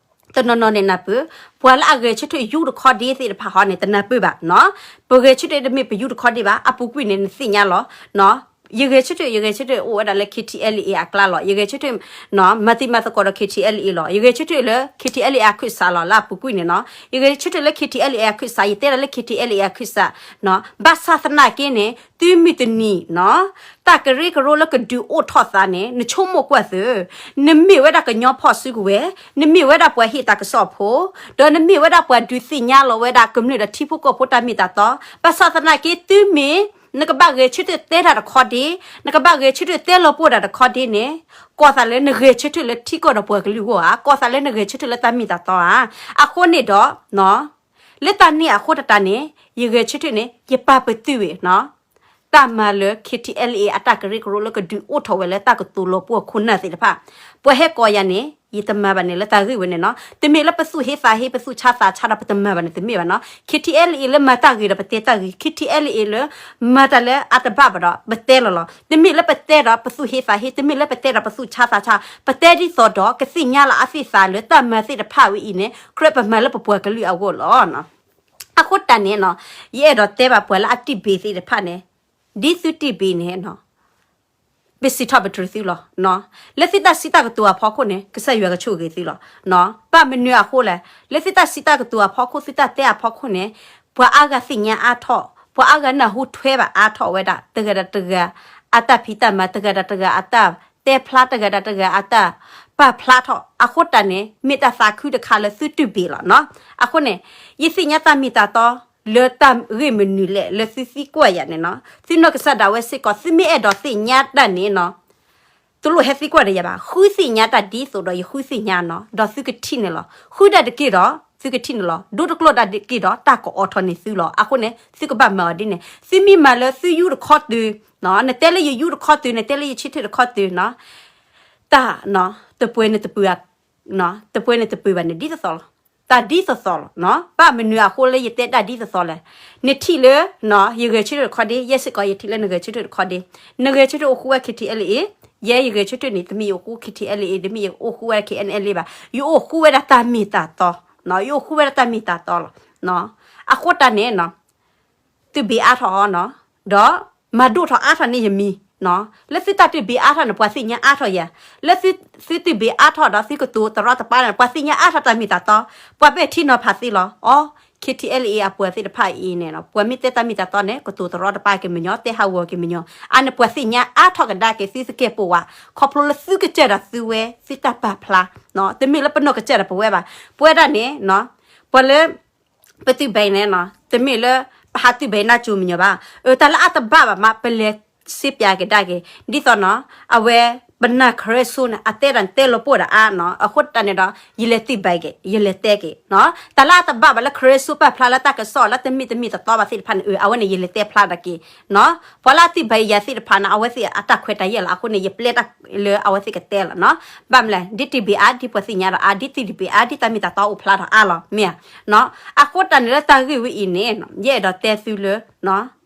တနီၤနီၤန့ၣ်နၢ်ပၢၢ်, ပှၤလၢအဂဲၤဆၢထၢၣ်ယူတခီဒ့သ့ၣ်တဖၣ်ဟီန့ၣ် တနၢ်ပၢၢ်ဘၣ်နီၤ. ပဂဲၤဆၢထၢၣ်တမ့ၢ်ပယူတခီဒ့ဘၣ်, အပူၤကွံာ်န့ၣ် နသ့ၣ်ညါလီၤ. ယဂဲၤဆၢထၢၣ် ယဂဲၤဆၢထၢၣ်အိၣ်ဝဲဒၣ်လၢ K T L A အကျါလီၤ. ယဂဲၤဆၢထၢၣ် မၤသံမၤသကိးဒီး K T L A လီၤ. ယဂဲၤဆၢထၢၣ်လၢ K T L A အခၢၣ်စးလီၤ လၢအပူၤကွံာ်န့ၣ်နီၤ. ယဂဲၤဆၢထၢၣ်လၢ K T L A အခၢၣ်စး, ယတဲဒၣ်လၢ K T L A အခၢၣ်စး ဘၣ်ဆၣ်သနာ်က့န့ၣ် တုၤမုၢ်တနံၤနီၤ တၢ်ကရၢကရိလၢကဒုးအိၣ်ထီၣ်သးန့ၣ် နဆိကမိၣ်ကွၢ်သု, နမ့ၢ်ဝဲဒၣ်ကညီဖီၣ်စုကဝဲၤ, နမ့ၢ်ဝဲဒၣ်ပှၤဟ့ၣ်တၢ်ကစီၣ်ဖိ, ဒီးနမ့ၢ်ဝဲဒၣ်ပှၤဒုးသ့ၣ်ညါလီၤဝဲဒၣ်ကမျၢၢ်ဒီးထံဖိကီၢ်ဖိတၢ်မ့ၢ်တၢ်တီ, ဘၣ်ဆၣ်သနာ်က့ တုၤမ့ၢ်နကဘၣ်ဂဲၤဆၢထၢၣ်တဲတၢ်တခီဒ့, နကဘၣ်ဂဲၤဆၢထၢၣ်တဲလီၤပှီၢ်တၢ်တခီဒ့န့ၣ် ကီၢ်သးလၢနဂဲၤဆၢထၢၣ်လၢထံကီၢ်ဒီးပှၤကလုာ်အဂီၢ်ဧါ, ကီၢ်သးလၢနဂဲၤဆၢထၢၣ်လၢတၢ်မ့ၢ်တၢ်တီဧါ. အဃိန့ၣ်ဒီး လၢတၢ်န့ၣ်အဃိတၢ်န့ၣ် ယဂဲၤဆၢထၢၣ်န့ၣ် ယပာ်ပတုာ်ဝဲနီၤ တၢ်မၤလၢ K T L A အတၢ်ကရၢကရိလၢကဒုးအိၣ်ထီၣ်ဝဲလၢတၢ်ကတိၤလီၤပှီၢ်ခိၣ်နၢ်သ့ၣ်တဖၣ်, ပှၤဟဲကိးယၤန့ၣ် ယတမၤဘၣ်န့ၣ်လၢတၢ်ဂ့ၢ်ဝဲန့ၣ်နီၤ. တမ့ၢ်လၢပသူၣ်ဟ့သးဟ့ ပသူၣ်ဆါသးဆါဒီးပတမၤဘၣ်န့ၣ် တမ့ၢ်ဘၣ်နီၤ. K T L A လၢမၤတၢ်ဂ့ၤဒီးပတဲတၢ်ဂ့ၤ, K T L A လၢမၤတၢ်လၢအတဘၣ်ဘၣ်ဒီး ပတဲလီၤလီၤ. တမ့ၢ်လၢပတဲဒီးပသူၣ်ဟ့သးဟ့, တမ့ၢ်လၢပတဲဒီးပသူၣ်ဆါသးဆါ, ပတဲဒ်သိးဒီးကသ့ၣ်ညါလီၤအသ့ၣ်သးလၢတၢ်မၤသ့ၣ်တဖၣ်ဝဲအံၤန့ၣ် ကြၢးပမၤလၢပပှၤကလုာ်အဂီၢ်လီၤ. အဃိတၢ်န့ၣ်နီၤ ယအဲၣ်ဒိးတဲဘၣ်ပှၤလၢအတံၢ်ဘ့ၣ်သ့ၣ်တဖၣ်န့ၣ်, ဒ်သုတံၢ်ဘ့ၣ်န့ၣ်နီၤ ပစံးထီၣ်ပတြၢၤသုလီၤ. လၢသုတၢ်စံးတၢ်ကတိၤအဖီခိၣ်န့ၣ် ကစၢ်ယွၤကဆိၣ်ဂ့ၤသုလီၤ. ဘၣ်မနုၤအဃိလဲၣ်, လၢသုတၢ်စံးတၢ်ကတိၤအဖီခိၣ် သုတၢ်တဲအဖီခိၣ်န့ၣ် ပှၤအါဂၤသ့ၣ်ညါအါထီၣ်, ပှၤအါဂၤနၢ်ဟူထွဲဘၣ်အါထီၣ်ဝဲဒၣ် တဂၤဒီးတဂၤ အတၢ်ဖံးတၢ်မၤ, တဂၤဒီးတဂၤအတၢ်တဲဖျါ, တဂၤဒီးတဂၤအတၢ်ပာ်ဖျါထီၣ်. အဃိတၢ်န့ၣ် မ့ၢ်တၢ်သးခုတခါလၢသုတံၢ်ဘ့ၣ်လီၤနီၤ. အဃိန့ၣ် ယသ့ၣ်ညါတၢ်မ့ၢ်တၢ်တီ လၢတၢ်ဂ့ၢ်မနုၤလဲၣ် လၢသုသံကွၢ်ယၤန့ၣ်နီၤ. သုနီၢ်ကစၢ်ဒၣ်ဝဲစ့ၢ်ကီး သုမ့ၢ်အဲၣ်ဒိးသ့ၣ်ညါတၢ်န့ၣ်နီၤ တလိၣ်ဟဲသံကွၢ်ဒီးယၤဘၣ်. ဃုသ့ၣ်ညါတၢ်ဒ်သိးဒီးယဃုသ့ၣ်ညါနီၤ, ဒီးသုကထံၣ်န့ၣ်လီၤ. ဃုတၢ်တက့ၢ်ဒီး သုကထံၣ်န့ၣ်လီၤ. ဒိတကျိၣ်တၢ်တက့ၢ်ဒီး တၢ်ကအိးထီၣ်န့ၢ်သုလီၤ. အဃိန့ၣ် သုကဘၣ်မၤအီၤဒ်န့ၣ်. သုမ့ၢ်မၤလၢသုယူတခီတုၤ, နတဲလၢယယူတခီတုၤ, နတဲလၢယဆၢထၢၣ်တခီတုၤနီၤ, တၢ် တပှဲၤန့ၣ်တပှဲၤ တပှဲၤန့ၣ်တပှဲၤဘၣ်န့ၣ် ဒ်သိးသိးလီၤ. တၢ်ဒ်သိးသိးလီၤ. ဘၣ်မနုၤအဃိလၢယတဲတၢ်ဒ်သိးသိးလဲၣ်. နထံၣ်လၢ ယဂဲၤဆၢထၢၣ်တခီဒ့, ယဲစ့ၢ်ကီးယထံၣ်လၢနဂဲၤဆၢထၢၣ်တခီဒ့. နဂဲၤဆၢထၢၣ်အိၣ်ဃူဝဲ K T L A, ယဲယဂဲၤဆၢထၢၣ်န့ၣ် တမ့ၢ်ယအိၣ်ဃူ K T L A, တမ့ၢ်ယအိၣ်ဃူဝဲ K N L A ဘၣ်. ယအိၣ်ဃူဝဲဒၣ်တၢ်မ့ၢ်တၢ်တီ, ယအိၣ်ဃူဝဲဒၣ်တၢ်မ့ၢ်တၢ်တီလီၤ. အဃိတၢ်န့ၣ် သုဘ့ၣ်အါထီၣ်အီၤနီၤ, ဒီးမၤဒိၣ်ထီၣ်အါထီၣ်န့ၢ်ယမံၤ, လၢသုတၢ်သုဘ့ၣ်အါထီၣ်န့ၣ် ပှၤသ့ၣ်ညါအါထီၣ်ယၤ, လၢသုသုသုဘ့ၣ်အါထီၣ်ဒီးသုကတိၤတရီတပါန့ၣ် ပှၤသ့ၣ်ညါအါထီၣ်တၢ်မ့ၢ်တၢ်တီ, ပှၤပဲာ်ထံနီၤဖးသ့လီၤ. အိ K T L A အပှၤသ့ၣ်တဖၣ်အံၤန့ၣ် ပှၤမ့ၢ်တဲတၢ်မ့ၢ်တၢ်တီန့ၣ် ကတိၤတရီတပါက့ၤမညီ, တဲဟးဂီၤက့ၤမညီ, အါန့ၣ်ပှၤသ့ၣ်ညါအါထီၣ်ကဒါက့ၤသုသကဲာ်ပဝး, ခီဖျိလၢသုကစၢ်ဒီးသုဝဲ သုတၢ်ပာ်ဖျါ, တမ့ၢ်လၢပနီၢ်ကစၢ်ဒီးပဝဲဘၣ်. ပဝဲဒၣ်န့ၣ် ပှၤလၢ ပသုးဘဲန့ၣ် တမ့ၢ်လၢပဟးသုးဘဲနၢ်ကၠိမညီဘၣ်. တၢ်လၢအတဘၣ်ဘၣ်မး ပလဲၤစ့ပၠးက့ၤဒၣ်က့ၤ ဒ်သိးနီၤ, အဝဲ ပနၢ်ခရၢစိန့ၣ် အတဲဒၣ်တဲလီၤပှီၢ်ဒီးအါနီၤ, အဃိတၢ်န့ၣ်ဒီး ယလဲၤသုးဘဲက့ၤ ယလဲၤတဲက့ၤ, တၢ်လၢအတဘၣ်ဘၣ်လၢခရၢစိပာ်ဖျါလၢတၢ်ကစီၣ်လၢတမ့ၢ်တမ့ၢ်တတီဘၣ်သ့ၣ်တဖၣ်န့ၣ် အဝဲန့ၣ် ယလဲၤတဲဖျါဒၣ်က့ၤ, ပှၤလၢအသုးဘဲယၤသ့ၣ်တဖၣ်န့ၣ် အဝဲသ့ၣ်အတၢ်ခွဲးတၢ်ယာ်လီၤ. အဃိန့ၣ် ယပျဲတၢ်လၢအဝဲသ့ၣ်ကတဲလီၤနီၤ. ဘၣ်မလဲၣ်, ဒ်တံၢ်ဘ့ၣ်အါ ဒ်ပှၤသ့ၣ်ညါဒီးအါ, ဒ်သုးတဘ့ၣ်အါ ဒ်တၢ်မ့ၢ်တၢ်တီအိၣ်ဖျါထီၣ်အါလီၤ မ့ၢ်ဧါ. အဃိတၢ်န့ၣ်လၢတၢ်ဂ့ၢ်ဝဲအံၤန့ၣ် ယအဲၣ်ဒိးတဲသုလၢ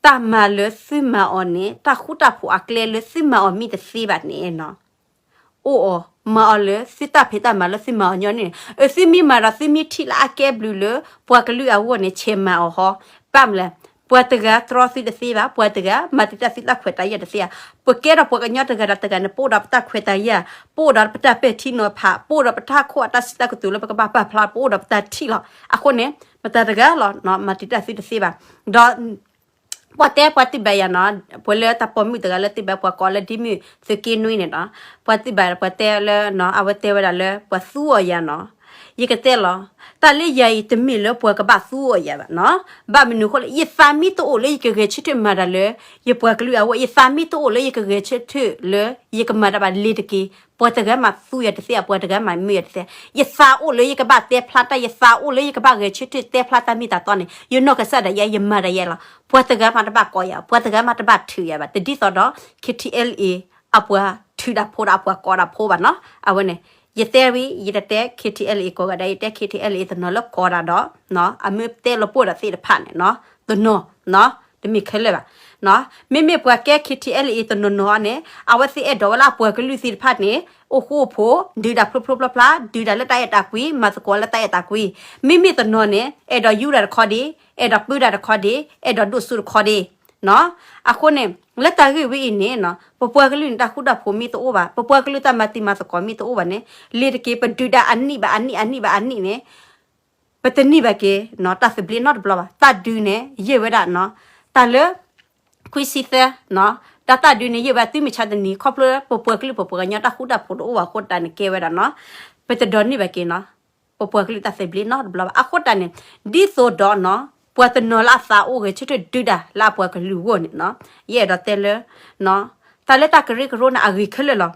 တၢ်မၤလၢသုမၤအီၤန့ၣ် တၢ်ဃူတၢ်ဖိးအကျဲလၢသုမၤအီၤမ့ၢ်တသ့ဘၣ်န့ၣ်နီၤ, အိၣ်အီၤ မၤအီၤလၢသုတၢ်ဖံးတၢ်မၤလၢသုမၤအီၤညီနုၢ်န့ၣ်, သုမ့ၢ်မၤဒီးသုမ့ၢ်ထံၣ်လၢအကဲဘျုးလၢ ပှၤကလုာ်အဂီၢ်န့ၣ် ဆဲးမၤအီၤဟီ, ဘၣ်မလဲၣ်, ပှၤတဂၤတြီသုတသ့ဘၣ်, ပှၤတဂၤမၤတံာ်တာ်သုတၢ်ခွဲးတၢ်ယာ်တသ့ဧါ. ပကဲထီၣ်ပှၤကညီတဂၤဒီးတဂၤန့ၣ် ပအိၣ်ဒီးပတၢ်ခွဲးတၢ်ယာ်, ပအိၣ်ဒီးပတၢ်ပဲာ်ထံနီၤဖး, ပအိၣ်ဒီးပတၢ်ခိၣ်အတၢ်စံးတၢ်ကတိၤလၢပကဘၣ်ပာ်ဖျါ, ပအိၣ်ဒီးပတၢ်ထံၣ်လီၤ. အဃိန့ၣ် မတၤတဂၤလီၤ မၤတံာ်တာ်သုတသ့ဘၣ်. ဒီး ပှၤတဲပှၤသုးဘဲယၤနီၤ, ပှၤလၢတၢ်ပိာ်မုၣ်တဂၤလၢသုးဘဲပှၤကိးလၢဒ်မုၢ်သုးက့နွံန့ၣ်နီၤ, ပှၤသုးဘဲပှၤတဲလၢ အဝဲတဲဝဲဒၣ်လၢပှၤသူအီၤယၤနီၤ, ယကတဲလီၤ, တၢ်လၢယၤအံၤတမ့ၢ်လၢပှၤကဘၣ်သူအီၤယၤဘၣ်နီၤ. ဘၣ်မနုၤအဃိလဲၣ်, ယသးမ့ၢ်တအိၣ်လၢယကဂဲၤဆၢထၢၣ်မၤတၢ်လၢ ယပှၤကလုာ်အဂီၢ်, ယသးမ့ၢ်တအိၣ်လၢယကဂဲၤဆၢထၢၣ်လၢ ယကမၤတၢ်ဘၣ်လ့ၤတက့ၢ်. ပှၤတဂၤမးသူယၤတသ့, ပှၤတဂၤမးမုာ်ယၤတသ့. ယသးအိၣ်လၢယကဘၣ်တဲဖျါတၢ်, ယသးအိၣ်လၢယကဘၣ်ဂဲၤဆၢထၢၣ်တဲဖျါတၢ်မ့ၢ်တၢ်တီန့ၣ် ယနီၢ်ကစၢ်ဒၣ်ယဲ ယမၤဒၣ်ယဲလီၤ. ပှၤတဂၤမးတဘၣ်ကိးယၤ, ပှၤတဂၤမးတဘၣ်ထုးယၤဘၣ်. တဒ်သိးဒီး KTLA အပှၤထုးတၢ်ဖိဒီးအပှၤကိးတၢ်ဖိဘၣ်နီၤ. အဝဲန့ၣ် ယတဲဝံၤ ယတတဲ KTLA ကိးဂၤဒဲး, ယတဲ KTLA တနီၤလၢကိးတၢ်ဒီး အမ့ၢ်တဲလီၤပှိၢ်ဒီးသ့ၣ်တဖၣ်န့ၣ်နီၤ, တနီၤ, တမ့ၢ်ခဲလၢာ်ဘၣ်. မ့မ့ၢ်ပှၤကဲ KTLA တနီၤနီၤန့ၣ် အဝဲသ့ၣ်အဲၣ်ဒိးဝဲလၢအပှၤကလုာ်သ့ၣ်တဖၣ်န့ၣ် အိၣ်ဃူအိၣ်ဖိး, ဒုးတၢ်ဖျိဖျိဖျါဖျါ, ဒုးတၢ်လၢတၢ်အဲၣ်တၢ်ကွံ, မၤသကိးလၢတၢ်အဲၣ်တၢ်ကွံ. မ့မ့ၢ်တနီၤန့ၣ် အဲၣ်ဒိးယူတၢ်တခီဒံး, အဲၣ်ဒိးပၢတၢ်တခီဒံး, အဲၣ်ဒိးဒိၣ်စိတခီဒံး အဃိန့ၣ် လၢတၢ်ဂ့ၢ်ဝဲအံၤန့ၣ် ပပှၤကလုာ်န့ၣ် တၢ်ဃူတၢ်ဖိးမ့ၢ်တအိၣ်ဘၣ်, ပပှၤကလုာ်တၢ်မၤတံၤမၤသကိးမ့ၢ်တအိၣ်ဘၣ်န့ၣ် လ့ၤတက့ၢ်. ပဒုးတၢ်အနံၣ်ဘၣ်အနံၣ်အနံၣ်ဘၣ်အနံၣ်န့ၣ် ပတန့ၢ်ဘၣ်က့ၤ တၢ်သဘျ့နီတဘျီဘၣ်. တၢ်ဒုးန့ၣ် ယဲၢ်ဝဲဒၣ် တၢ်လၢ ခွံဆံသၢ တၢ်တၢ်ဒုးန့ၣ် ယဲၢ်ဝဲဒၣ်သုမ့ၢ်ဆါတနံၤ ခီဖျိလၢပပှၤကလုာ်ပပှၤကညီတၢ်ဃူတၢ်ဖိးတအိၣ်ဘၣ်အဃိတၢ်န့ၣ်ကဲဝဲဒၣ် ပတဒိးန့ၢ်ဘၣ်က့ၤ ပပှၤကလုာ်တၢ်သဘျ့နီတဘျီဘၣ်. အဃိတၢ်န့ၣ် ဒ်သိးဒီး ပှၤတနီၤလၢအသးအိၣ်ဂဲၤဆၢထၢၣ်ဒုးတၢ်လၢအပှၤကလုာ်အဂီၢ်န့ၣ် ယအဲၣ်ဒိးတဲလၢ တၢ်လၢတၢ်ကရၢကရိန့ၣ် အဂ့ၤခဲလၢာ်လီၤ.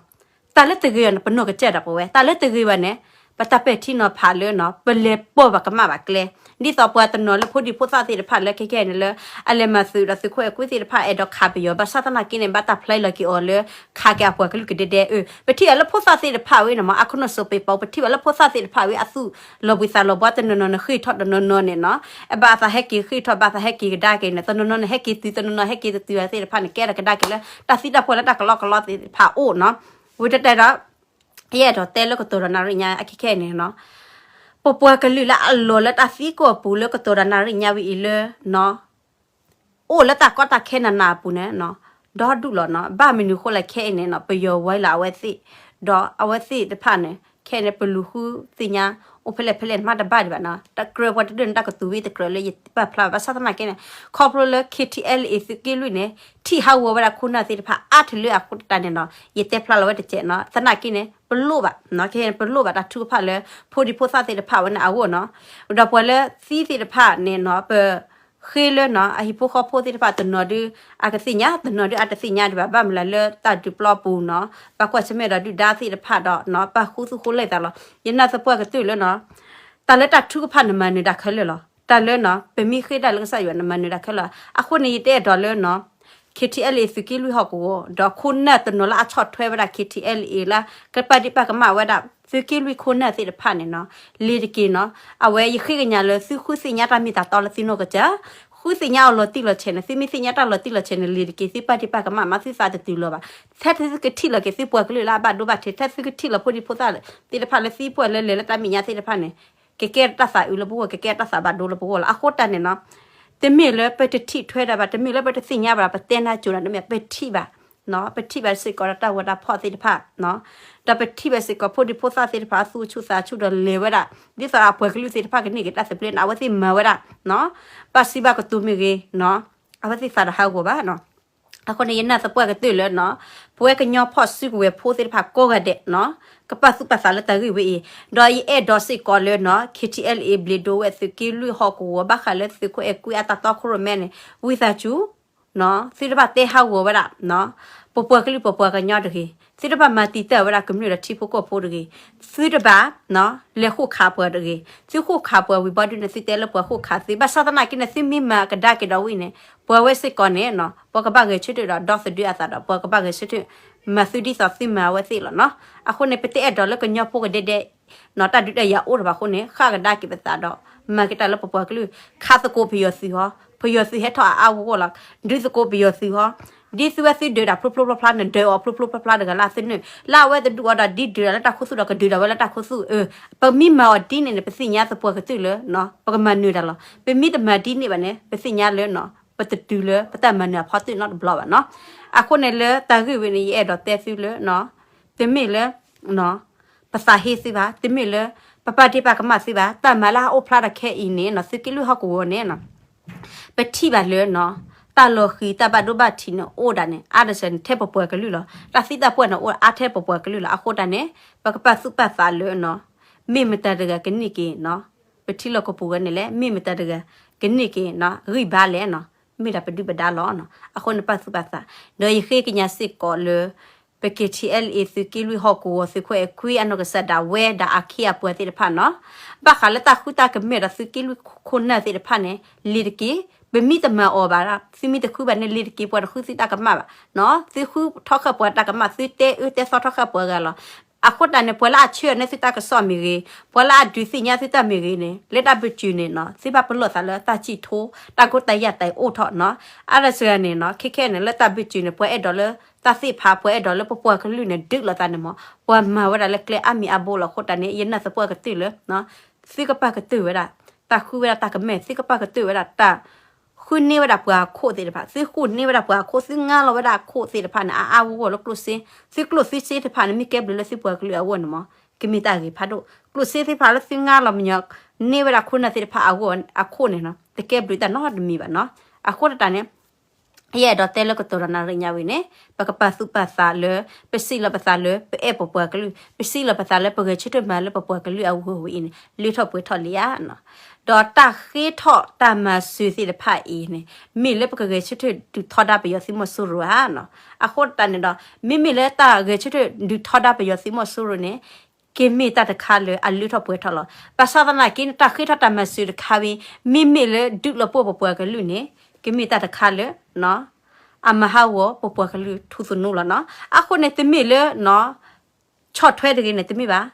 တၢ်လၢတဂ့ၤဘၣ်န့ၣ် ပနီၢ်ကစၢ်ဒၣ်ပဝဲ, တၢ်လၢတဂ့ၤဘၣ်န့ၣ် ပတၢ်ပဲာ်ထံနီၤဖးလၢ ပလဲၤပိာ်ဘၣ်ကမၣ်ဘၣ်ကျဲ ဒ်သိးပှၤတနီၤလၢဖိဒံဖိသၣ်သ့ၣ်တဖၣ်လၢခဲခဲအံၤန့ၣ်လၢ အလဲၤမၤသုးဒီးသုးခိၣ်အဲၤကွံသ့ၣ်တဖၣ် အဲၣ်ဒိးခးပယီၤ ဘၣ်ဆၣ်သနာ်က့န့ၣ် ဘၣ်တၢ်ဖျါလီၤက့ၤအီၤလၢ ခးက့ၤအပှၤကလုာ်ကဒဲဒဲ အၢ ပထံၣ်ဘၣ်လၢဖိသၣ်သ့ၣ်တဖၣ်ဝဲန့ၣ်မ့ၢ် အခိၣ်နူာ်စိးပ့ၤပီ ပထံၣ်ဘၣ်လၢဖိသၣ်သ့ၣ်တဖၣ်ဝဲအသူၣ်လီၤဘှံးသးလီၤဘှါ တနီၤနီၤန့ၣ် ဃ့ၢ်ထီၣ်တနီၤနီၤန့ၣ်နီၤ ဘၣ်သးဟဲက့ၤဃ့ၢ်ထီၣ် ဘၣ်သးဟဲက့ၤကဒါက့ၤန့ၣ် တနီၤနီၤန့ၣ် ဟဲက့ၤတုၤ တနီၤနီၤဟဲက့ၤတတုၤသ့ၣ်တဖၣ်န့ၣ် ကဲထီၣ်ကဒါက့ၤလၢ တၢ်သံတၢ်ပှၢ်လၢတၢ်ကလီကလီသ့ၣ်တဖၣ်အိၣ်နီၤ ဝံၤတဲတဲဒီး ယအဲၣ်ဒိးတဲလၢကတိၤဒီးနၣ်ရံၣ်ညါအခဲခဲအံၤန့ၣ်နီၤ ပပှၤကလုာ်လၢအလီၤလၢတၢ်သံကွၢ်အပူၤလၢကတိၤဒီးနၣ်ရံၣ်ညါဝံၤအံၤလၢနီၤ အိၣ်လၢတၢ်ကီတၢ်ခဲနးနးအပူၤန့ၣ်နီၤ ဒီဒူၣ်လီၤနီၤ ဘၣ်မနုၤအဃိလဲၣ်ခဲအံၤန့ၣ်နီၤ ပယီၤဝဲလၢအဝဲသ့ၣ် ဒီးအဝဲသ့ၣ်တဖၣ်န့ၣ် ခဲအံၤန့ၣ် ပလူၤဃုသ့ၣ်ညါ အိၣ်ဖဲလဲၣ်ဖဲလဲၣ်န့ၣ် မ့ၢ်တဘၣ်ဒံးဘၣ်နီၤ တကြၢးပှၤတဒၢၣ်န့ၣ် တၢ်ကတူၤဝံၤတကြၢးလၢယပာ်ဖျါဘၣ် ဘၣ်ဆၣ်သနာ်က့န့ၣ် ခီဖျိလၢ KTLA သုးက့လွံၢ်န့ၣ် ထံၣ်ဟးဂီၤဝဲဒၣ်ခိၣ်နၢ်သ့ၣ်တဖၣ်အါတလၢအဃိတၢ်န့ၣ်နီၤ ယတဲဖျါလီၤဝဲတစဲးနီၤ သနာ်က့န့ၣ် ပလိၣ်ဘၣ် ခဲအံၤန့ၣ် ပလိၣ်ဘၣ်တၢ်ထုကဖၣ်လၢ ဖိဒံဖိသၣ်သ့ၣ်တဖၣ်ဝဲန့ၣ်အဂီၢ်နီၤ ဒီးပှၤလၢသံသ့ၣ်တဖၣ်န့ၣ်နီၤ ပ ဃ့လၢနီၤ အဟံၣ်ဖိဃီဖိသ့ၣ်တဖၣ်တနီၤဒုး အကသ့ၣ်ညါ တနီၤဒုးအတသ့ၣ်ညါဒံးဘၣ် ဘၣ်မနုၤလၢတၢ်ဒုးပျီပူၤနီၤ ပှၤကွၢ်ဆၢၣ်မဲာ်ဒီးဒုၣ်ဒါသ့ၣ်တဖၣ်ဒီးနီၤ ပာ်ဃူသူဃိလဲၣ်သးလီၤ ယနာ်သပှၢ်ကတၢၢ်လၢနီၤ တၢ်လၢတၢ်ထုကဖၣ်န့ၣ်မၤနၢၤတၢ်ခဲလၢာ်လီၤ တၢ်လၢနီၤ ပမ့ၢ်ဃ့တၢ်လၢကစၢ်ယွၤန့ၣ်မၤနၢၤတၢ်ခဲလၢာ်လီၤ အဃိန့ၣ်ယတအဲၣ်ဒိးလၢနီၤ KTLA သုးက့လွံၢ်ဟီၣ်ကဝီၤ ဒီးခိၣ်နၢ်တနီၤလၢအဆီၣ်ထွဲဝဲဒၣ် KTLA လၢ ကပာ်ဒ့ၣ်ပာ်ကမၣ်ဝဲဒၣ် သုးက့လွံၢ်ခိၣ်နၢ်သ့ၣ်တဖၣ်န့ၣ်နီၤ လ့ၤတက့ၢ်နီၤ အဝဲယဃ့ကညးလၢသုဃုသ့ၣ်ညါတၢ်မ့ၢ်တၢ်တီလၢသုနီၢ်ကစၢ် ဃုသ့ၣ်ညါအီၤလီၤတံၢ်လီၤဆဲးန့ၣ် သုမ့ၢ်သ့ၣ်ညါတၢ်လီၤတံၢ်လီၤဆဲးန့ၣ် လ့ၤတက့ၢ် သုပာ်ဒ့ၣ်ပာ်ကမၣ်မၤသုသးတတုၤလီၤဘၣ် ထဲသုကထံၣ်လီၤက့ၤသုပှၤကလုာ်လၢအဘၣ်ဒိဘၣ်ထံး ထဲသုကထံၣ်လီၤဖိဒံဖိသၣ်သ့ၣ်တဖၣ်လၢသံပှၢ်လၢလဲၤလၢတၢ်မဲာ်ညါသ့ၣ်တဖၣ်န့ၣ် ကကဲတၢ်သးအုးလၢပဂီၢ် ကကဲတၢ်သးဘၣ်ဒိလၢပဂီၢ်လီၤ အဃိတၢ်န့ၣ်နီၤ တမ့ၢ်လၢပတထံၣ်ထွဲဒၣ်ဘၣ် တမ့ၢ်လၢပတသ့ၣ်ညါဘၣ် ပတဲနၢ်ကၠိတၢ်တမ့ၢ် ပထံၣ်ဘၣ် ပထံၣ်ဘၣ်စ့ၢ်ကီးဒီးတၢ်ဝဲတၢ်ဖီၣ်သ့ၣ်တဖၣ် ဒီးပထံၣ်ဘၣ်စ့ၢ်ကီးဖိဒံဖိသၣ်သ့ၣ်တဖၣ်အသူအဆူၣ်သးဆူၣ်ဒီးလဲၤဝဲဒၣ် ဒ်သိးအပှၤကလုာ်သ့ၣ်တဖၣ်ကန့ၢ်က့ၤတၢ်သဘျ့န့ၣ် အဝဲသ့ၣ်မၤဝဲဒၣ် ဘၣ်စံးဘၣ်ကတိၤမ့ၢ်ဂ့ၤ အဝဲသ့ၣ်သးတဟးဂီၤဘၣ် အဃိန့ၣ် ယနာ်သပှၢ်ကတၢၢ်လၢနီၤ ပဝဲကညီဖီၣ်စုကဝဲၤဖိသ့ၣ်တဖၣ်ကိးဂၤဒဲးနီၤ ကပာ်သူၣ်ပာ်သးလၢတၢ်ဂ့ၢ်ဝဲအံၤ ဒီးယအဲၣ်ဒိးစ့ၢ်ကီးလၢနီၤ KTLA ဘျံးဒိဝဲၢ်သုးက့လွံၢ်ဟီၣ်ကဝီၤ ဘၣ်ဃးလၢသုးခိၣ်အဲၤကွံအတၢ်တီခိၣ်ရိၣ်မဲန့ၣ် ဝံသးစူၤ သုတဘၣ်တဲဟးဂီၤဝဲဒၣ် ပပှၤကလုာ်ပပှၤကညီတဂ့ၤ, သုတဘၣ်မၤတံာ်တာ်ဝဲဒၣ်ကမျၢၢ်ဒီးထံဖိကီၢ်ဖိတဂ့ၤ, သုတဘၣ် လဲၤဃိၣ်ခးပှၤတဂ့ၤ, သုဃိၣ်ခးပှၤဝံၤဘီဒုန့ၣ် သုတဲလၢပှၤဃိၣ်ခးသု, ဘၣ်ဆၣ်သနာ်က့န့ၣ် သုမ့ၢ်မၤကဒါက့ၤဒီးဝံၤန့ၣ် ပှၤဝဲစ့ၢ်ကီးန့ၣ် ပှၤကဘၣ်ဂဲၤဆၢထၢၣ်ဒီးဒီသဒၢအသးဒီး ပှၤကဘၣ်ဂဲၤဆၢထၢၣ် မၤသုဒ်သိးသုမၤအဝဲသ့ၣ်လီၤနီၤ. အဃိန့ၣ် ပတအဲၣ်ဒိးလၢကညီဖိကဒဲဒဲ တၢ်ဒုးတၢ်ယၤအိၣ်တဘၣ်အဃိန့ၣ် ဃၣ်ကဒါက့ၤပသးဒီး မၤက့ၤတၢ်လၢပပှၤကလုာ် ခးသကိးပယီၤသုးဟီ, ပယီၤသုးဟဲထီၣ်အါအါဂီၢ်ဂီၢ်လီၤ. ဒုးသကိးပယီၤသုးဟီ, ဒ်သုဝဲသုဒုးတၢ်ဖျိဖျိဖျါဖျါန့ၣ် ဒုးအီၤဖျိဖျိဖျါဖျါတဂၤလၢအသနၢၣ်, လၢအဝဲတဒုးအီၤဒီးဒ်ဒုးတၢ်လၢတၢ်ခူသူၣ်ဒီးကဒုးတၢ်ဝဲလၢတၢ်ခူသူၣ်, ပမ့ၢ်မၤအီၤဒ်န့ၣ်န့ၣ် ပသ့ၣ်ညါသပှၢ်ကတၢၢ်လၢ ပကမၤနၢၤတၢ်လီၤ. ပမ့ၢ်တမၤဒ်န့ၣ်ဘၣ်န့ၣ် ပသ့ၣ်ညါလၢ ပတတုၤလၢပတၢ်မၤနၢၤအဖီတၢၣ်နီတဘျီဘၣ်နီၤ. အဃိန့ၣ်လၢတၢ်ဂ့ၢ်ဝဲန့ၣ် ယအဲၣ်ဒိးတဲသုလၢ တမ့ၢ်လၢ ပသးဟ့သုဘၣ်, တမ့ၢ်လၢ ပပာ်ဒ့ၣ်ပာ်ကမၣ်သုဘၣ်, တၢ်မၤလၢအအိၣ်ဖျါတခဲအံၤန့ၣ် သုးက့လွံၢ်ဟီၣ်ကဝီၤန့ၣ် ပထံၣ်ဘၣ်လၢ တၢ်လီၤဃံၤတၢ်ဘၣ်ဒိဘၣ်ထံးန့ၣ်အိၣ်ဒၣ်န့ၣ် အါတစၢၤန့ၣ် ထဲပပှၤကလုာ်လီၤ. တၢ်သံတၢ်ပှၢ်န့ၣ်အိၣ်အါထဲပပှၤကလုာ်လီၤ. အဃိတၢ်န့ၣ် ပကပာ်သူၣ်ပာ်သးလၢ မ့ၢ်မတၤတဂၤကန့ၢ်က့ၤနီၤ, ပထံလီၢ်ကပူၤဝဲန့ၣ်လဲၣ်, မ့ၢ်မတၤတဂၤကန့ၢ်က့ၤနီၤ ဂံၢ်ဘါလဲၣ်နီၤ, မ့ၢ်ဒၣ်ပဒုၣ်ပဒါလီၤနီၤ. အဃိန့ၣ်ပာ်သူၣ်ပာ်သး, ဒီးယဃ့ကညးစ့ၢ်ကီးလၢ ပ KTLA သုးက့လွံၢ်ဟီၣ်ကဝီၤ သုးခွဲးကွံအနီၢ်ကစၢ်ဒၣ်ဝဲဒၣ်အခ့အပှၤသ့ၣ်တဖၣ်နီၤ, ဘၣ်ဃးလၢတၢ်ဃုတၢ်ကမဲာ်ဒီးသုးက့လွံၢ်ခိၣ်နၢ်သ့ၣ်တဖၣ်န့ၣ် လ့ၤတက့ၢ်. ပမ့ၢ်တမၤအီၤဘၣ်, သုမ့ၢ်တဃုဘၣ်န့ၣ် လ့ၤတက့ၢ်, ပှၤတဃုသုတၢ်ကမၣ်ဘၣ်နီၤ, သုဃုထီၣ်ဃာ်ပှၤတၢ်ကမၣ်, သုတဲအၢတဲသီထီၣ်ဃာ်ပှၤဂၤလီၤ. အဃိတၢ်န့ၣ် ပှၤလၢအဆှၢအီၤန့ၢ်သုတၢ်ကစီၣ်မ့ၢ်ဂ့ၤ, ပှၤလၢအဒုးသ့ၣ်ညါသုတၢ်မ့ၢ်ဂ့ၤန့ၣ် လၢတၢ်ဘုၣ်စၢၤန့ၣ်နီၤ သုဘၣ်ပလီၢ်သးလၢတၢ်စံၣ်ထိ, တၢ်ကိၢ်တၢ်ယၢ်တၢ်အိၣ်ထီၣ်နီၤ. အါတစှၤန့ၣ်နီၤ ခဲခဲန့ၣ် လၢတၢ်ဘုၣ်စၢၤန့ၣ် ပှၤအဲၣ်ဒိးလၢတၢ်သ့ၣ်တဖၣ်, ပှၤအဲၣ်ဒိးလၢပပှၤကလုာ်န့ၣ် ဒုးလိာ်သးန့ၣ်မ့ၢ် ပှၤမၤဝဲဒၣ်လၢကျဲအါမံၤအါဘိလီၤ. အဃိတၢ်န့ၣ် ယနာ်သပှၢ်ကတၢၢ်လၢ သုကပာ်ကတၢၢ်ဝဲဒၣ်, တၢ်ဃုဝဲဒၣ်တၢ်ကမဲာ် သုကပာ်ကတၢၢ်ဝဲဒၣ်, တၢ်ဃုန့ၢ်ဝဲဒၣ်ပှၤအခိၣ်သ့ၣ်တဖၣ်, သုဃုန့ၢ်ဝဲဒၣ်ပှၤအခိၣ်, သုငါလီၤဝဲဒၣ်အခိၣ်သ့ၣ်တဖၣ်န့ၣ် အါအါဂီၢ်ဂီၢ်လၢကျိၣ်စ့, သုကျိၣ်သုစ့သ့ၣ်တဖၣ်န့ၣ် မ့ၢ်ကဲဘျုးလၢသုပှၤကလုာ်အဂီၢ်န့ၣ်မ့ၢ် ကမ့ၢ်တၢ်ဂ့ၤဖးဒိၣ်. ကျိၣ်စ့သ့ၣ်တဖၣ်လၢသုငါလီၤမညီၤ န့ၢ်ဝဲဒၣ်ခိၣ်နၢ်သ့ၣ်တဖၣ်အဂီၢ်အခိၣ်န့ၣ်နီၤ တကဲဘျုးတၢ်နီတမံၤဘၣ်နီၤ. အဃိတၢ်န့ၣ် ယအဲၣ်ဒိးတဲလၢကတိၤဒီးနၤရံၣ်ညါဝံၤန့ၣ် ပကပာ်သူၣ်ပာ်သးလၢ ပစံးလီၤပသးလၢ ပအဲၣ်ပပှၤကလုာ်, ပစံးလီၤပသးလၢ ပဂဲၤဆၢထၢၣ်မၤလၢပပှၤကလုာ်အဂီၢ်ဝံၤအံၤန့ၣ် လၢထီၣ်ပှဲၤထီၣ်လံဧါနီၤ. ဒီးတၢ်ဃ့ထီၣ်တၢ်မၤစၢၤသ့ၣ်တဖၣ်အံၤန့ၣ် မ့ၢ်လၢပကဂဲၤဆၢထၢၣ်ဒုးထီဒါပယီၤသုးမီၤစိရိၤဧါနီၤ. အဃိတၢ်န့ၣ်ဒီး မ့မ့ၢ်လၢတၢ်ဂဲၤဆၢထၢၣ်ဒုးထီဒါပယီၤသုးမီၤစိရိၤန့ၣ် ကမ့ၢ်တၢ်တခါလၢအလၢထီၣ်ပှဲၤထီၣ်လီၤ. ဘၣ်ဆၣ်သနာ်က့န့ၣ် တၢ်ဃ့ထီၣ်တၢ်မၤစၢၤတခါဝံၤ မ့မ့ၢ်လၢဒုးလီၤပှီၢ်ပပှၤကလုာ်န့ၣ် ကမ့ၢ်တၢ်တခါလၢ အမၤဟးဂီၤပပှၤကလုာ်ထူသနူလီၤနီၤ. အဃိန့ၣ် တမ့ၢ်လၢ ဆီၣ်ထွဲတဂ့ၤန့ၣ် တမ့ၢ်ဘၣ်.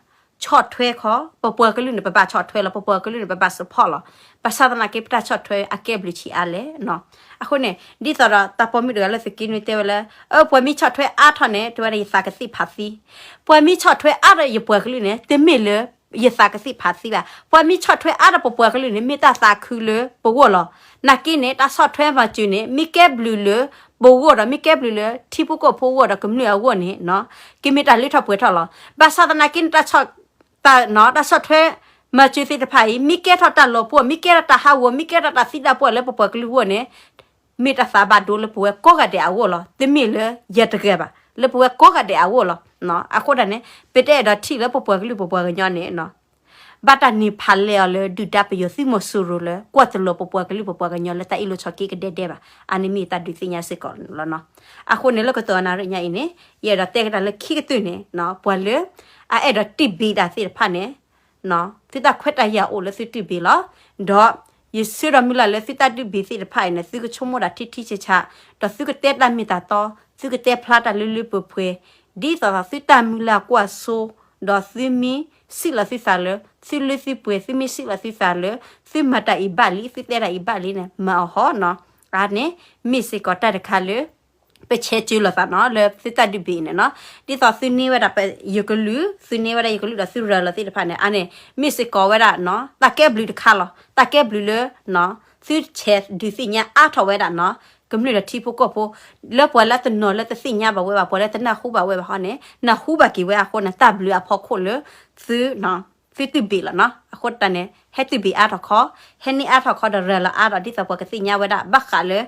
ဆီၣ်ထွဲခီ ပပှၤကလုာ်န့ၣ် ပဘၣ်ဆီၣ်ထွဲလီၤ, ပပှၤကလုာ်န့ၣ် ပဘၣ် support လီၤ. ဘၣ်ဆၣ်သနာ်က့ ပတၢ်ဆီၣ်ထွဲအကဲဘျုးဆံးအါလဲၣ်နီၤ. အဃိန့ၣ် ဒ်သိးဒီးတၢ်ပိာ်မုၣ်တဂၤလၢသုးက့နွံတဲဝဲလၢ အၢ ပှၤမ့ၢ်ဆီၣ်ထွဲအါထီၣ်န့ၣ် တဲဝဲဒၣ်ယသးကသ့ၣ်ဖးသံ, ပှၤမ့ၢ်ဆီၣ်ထွဲအါထီၣ်ယပှၤကလုာ်န့ၣ် တမ့ၢ်လၢယသးကသ့ၣ်ဖးသံဘၣ်. ပှၤမ့ၢ်ဆီၣ်ထွဲအါထီၣ်ပပှၤကလုာ်န့ၣ် မ့ၢ်တၢ်သးခုလၢပဂီၢ်လီၤ. နာ်က့န့ၣ် တၢ်ဆီၣ်ထွဲမၤစၢၤန့ၣ် မ့ၢ်ကဲဘျုးလၢပဂီၢ်ဒီး မ့ၢ်ကဲဘျုးလၢထံဖိကီၢ်ဖိအဂီၢ်ဒီးကမျၢၢ်အဂီၢ်န့ၣ် ကမ့ၢ်တၢ်လၢထီၣ်ပှဲၤထီၣ်လီၤ. ဘၣ်ဆၣ်သနာ်က့န့ၣ် တၢ်ဆီၣ်ထွဲမၤစၢၤသ့ၣ်တဖၣ်အံၤ မ့ၢ်ကဲထီၣ်တၢ်လီၤပှီၢ်, မ့ၢ်ကဲထီၣ်တၢ်ဟးဂီၤ, မ့ၢ်ကဲထီၣ်တၢ်သံတၢ်ပှၢ်လၢပပှၤကလုာ်အဂီၢ်န့ၣ် မ့ၢ်တၢ်သးဘၣ်ဒိလၢပဝဲကိးဂၤဒဲးအဂီၢ်လီၤ. တမ့ၢ်လၢယတဂၤဘၣ်, လၢပဝဲကိးဂၤဒဲးအဂီၢ်လီၤ. အဃိတၢ်န့ၣ် ပတအဲၣ်ဒိးထံၣ်လၢပပှၤကလုာ်ပပှၤကညီန့ၣ် ဘၣ်တၢ်န့ၢ်ဖးလဲၢ်အီၤလၢဒုၣ်ဒါပယီၤသုးမီၤစိရိၤလၢ ကွၢ်တလီၤပပှၤကလုာ်ပပှၤကညီလၢတၢ်အ့ၣ်လိာ်ဆိးက့ကဒဲကဒဲဘၣ်. အါန့ၣ်မ့ၢ်တၢ်ဒုးသ့ၣ်ညါစ့ၢ်ကီးလီၤနီၤ. အဃိန့ၣ်လၢကတိၤအနၣ်ရံၣ်ညါအံၤန့ၣ် ယအဲၣ်ဒိးတဲကဒါလၢခံကတၢၢ်န့ၣ် ပှၤလၢအအဲၣ်ဒိးတံၢ်ဘ့းတၢ်သ့ၣ်တဖၣ်န့ၣ် သုတၢ်ခွဲးတၢ်ယာ်အိၣ်လၢသုတံၢ်ဘ့းလီၤ. ဒီးယဆၢဒီးမုၢ်လၢ်လၢသုတၢ်တံၢ်ဘ့းသ့ၣ်တဖၣ်အံၤန့ၣ် သုကဆိကမိၣ်တၢ်ထံထံဆးဆး, ဒီးသုကတဲတၢ်မ့ၢ်တၢ်တီ, သုကတဲဖျါတၢ်လၢလၢပှဲၤပှဲၤ, ဒ်သိးသုတၢ်မုၢ်လၢ်ကွၢ်စိ, ဒီးသုမ့ၢ်စံးလီၤသုသးလၢ သုလၢသုပှဲၤ, သုမ့ၢ်စံးလီၤသုသးလၢ သုမၤတၢ်အံၤဘၣ်လံ, သုတဲတၢ်အံၤဘၣ်လံန့ၣ် မၤအီၤဟီနီၤ. အါန့ၣ် မ့ၢ်စ့ၢ်ကီးတၢ်တခါလၢ ပဆဲးစၢလီၤသးနီၤ လၢသုတၢ်ဒုးဘ့ၣ်အံၤန့ၣ်နီၤ. ဒ်သိးသုန့ၢ်ဝဲဒၣ်ယကလုၢ်, သုန့ၢ်ဝဲဒၣ်ယကလုၢ်ဒီးသုရၤလီၤသ့ၣ်တဖၣ်န့ၣ် အါန့ၣ် မ့ၢ်စ့ၢ်ကီးဝဲဒၣ် တၢ်ကဲဘျုးတခါလီၤ. တၢ်ကဲဘျုးလၢ သုဆဲးဒုးသ့ၣ်ညါအါထီၣ်ဝဲဒၣ်နီၤ ကမျၢၢ်ဒီးထံဖိကီၢ်ဖိ လၢပှၤလၢတနီၤလၢတသ့ၣ်ညါဘၣ်ဝဲဘၣ်, ပှၤလၢတနၢ်ဟူဘၣ်ဝဲဘၣ်ဟီန့ၣ် နၢ်ဟူဘၣ်က့ၤဝဲအဃိန့ၣ် တၢ်ဘျုးအဖီခိၣ်လၢသု သုတံၢ်ဘ့ၣ်လီၤနီၤ. အဃိတၢ်န့ၣ် ဟဲတံၢ်ဘ့ၣ်အါထီၣ်ခီ, ဟဲန့ၢ်အါထီၣ်ခီဒီးရၤလီၤအါထီၣ် ဒ်သိးပှၤကသ့ၣ်ညါဝဲဒၣ် ဘၣ်ဃးလၢ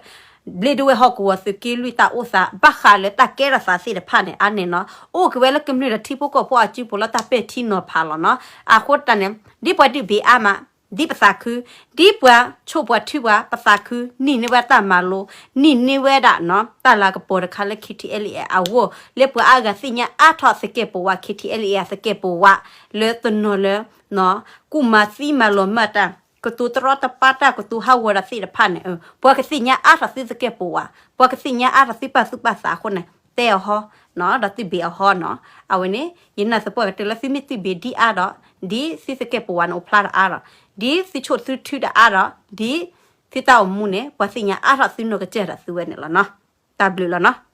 ဘျ့ဒဝဲၢ်ဟီၣ်ကဝီၤသုးက့လွံၢ်တၢ်အိၣ်သး ဘၣ်ဃးလၢတၢ်ကဲထီၣ်သးသ့ၣ်တဖၣ်န့ၣ် အါန့ၣ်နီၤ အိၣ်က့ၤဝဲလၢကမျၢၢ်ဒီးထံဖိကီၢ်ဖိအစုပူၤလၢတၢ်ပဲာ်ထံနီၤဖးလီၤနီၤ. အဃိတၢ်န့ၣ် ဒ်ပှၤတံၢ်ဘ့ၣ်အါမး ဒ်ပသးခု, ဒ်ပှၤဆိၣ်ပှၤထုပှၤ ပသးခု, နံၤန့ၢ်ဝဲတၢ်မၤလိ, နံၤန့ၢ်ဝဲဒၣ်နီၤ တၢ်လၤကပီၤတခါလၢ KTLA အဂီၢ် လၢပှၤအါဂၤသ့ၣ်ညါအါထီၣ်သကဲာ်ပဝး KTLA အသကဲာ်ပဝး လၢတနီၤလၢ ကူၣ်မၤသံမၤလီၤမၢ်တၢ် ကတိၤတရီတပါတၢ် ကတိၤဟးဂီၤတၢ်သ့ၣ်တဖၣ်န့ၣ် ပှၤကသ့ၣ်ညါအါထီၣ်သုသကဲာ်ပဝး, ပှၤကသ့ၣ်ညါအါထီၣ်သုပာ်သူၣ်ပာ်သးအဃိန့ၣ် တဲအီၤဟီ ဒီးတံၢ်ဘ့ၣ်အီၤဟီနီၤ. အဝဲန့ၣ် ယနာ်သပှၢ်ကတၢၢ်လၢသုမ့ၢ်တံၢ်ဘ့ၣ်ဒ်အါဒီး ဒ်သုသကဲာ်ပဝးန့ၣ်အိၣ်ဖျါထီၣ်အါဒီး ဒ်သုဆိၣ်သုထုဒၣ်အါဒီး ဒ်သုတၢ်အိၣ်မူန့ၣ် ပှၤသ့ၣ်ညါအါထီၣ်သုနီၢ်ကစၢ်ဒီးသုဝဲန့ၣ်လီၤနီၤ. တၢ်ဘျုးလီၤနီၤ.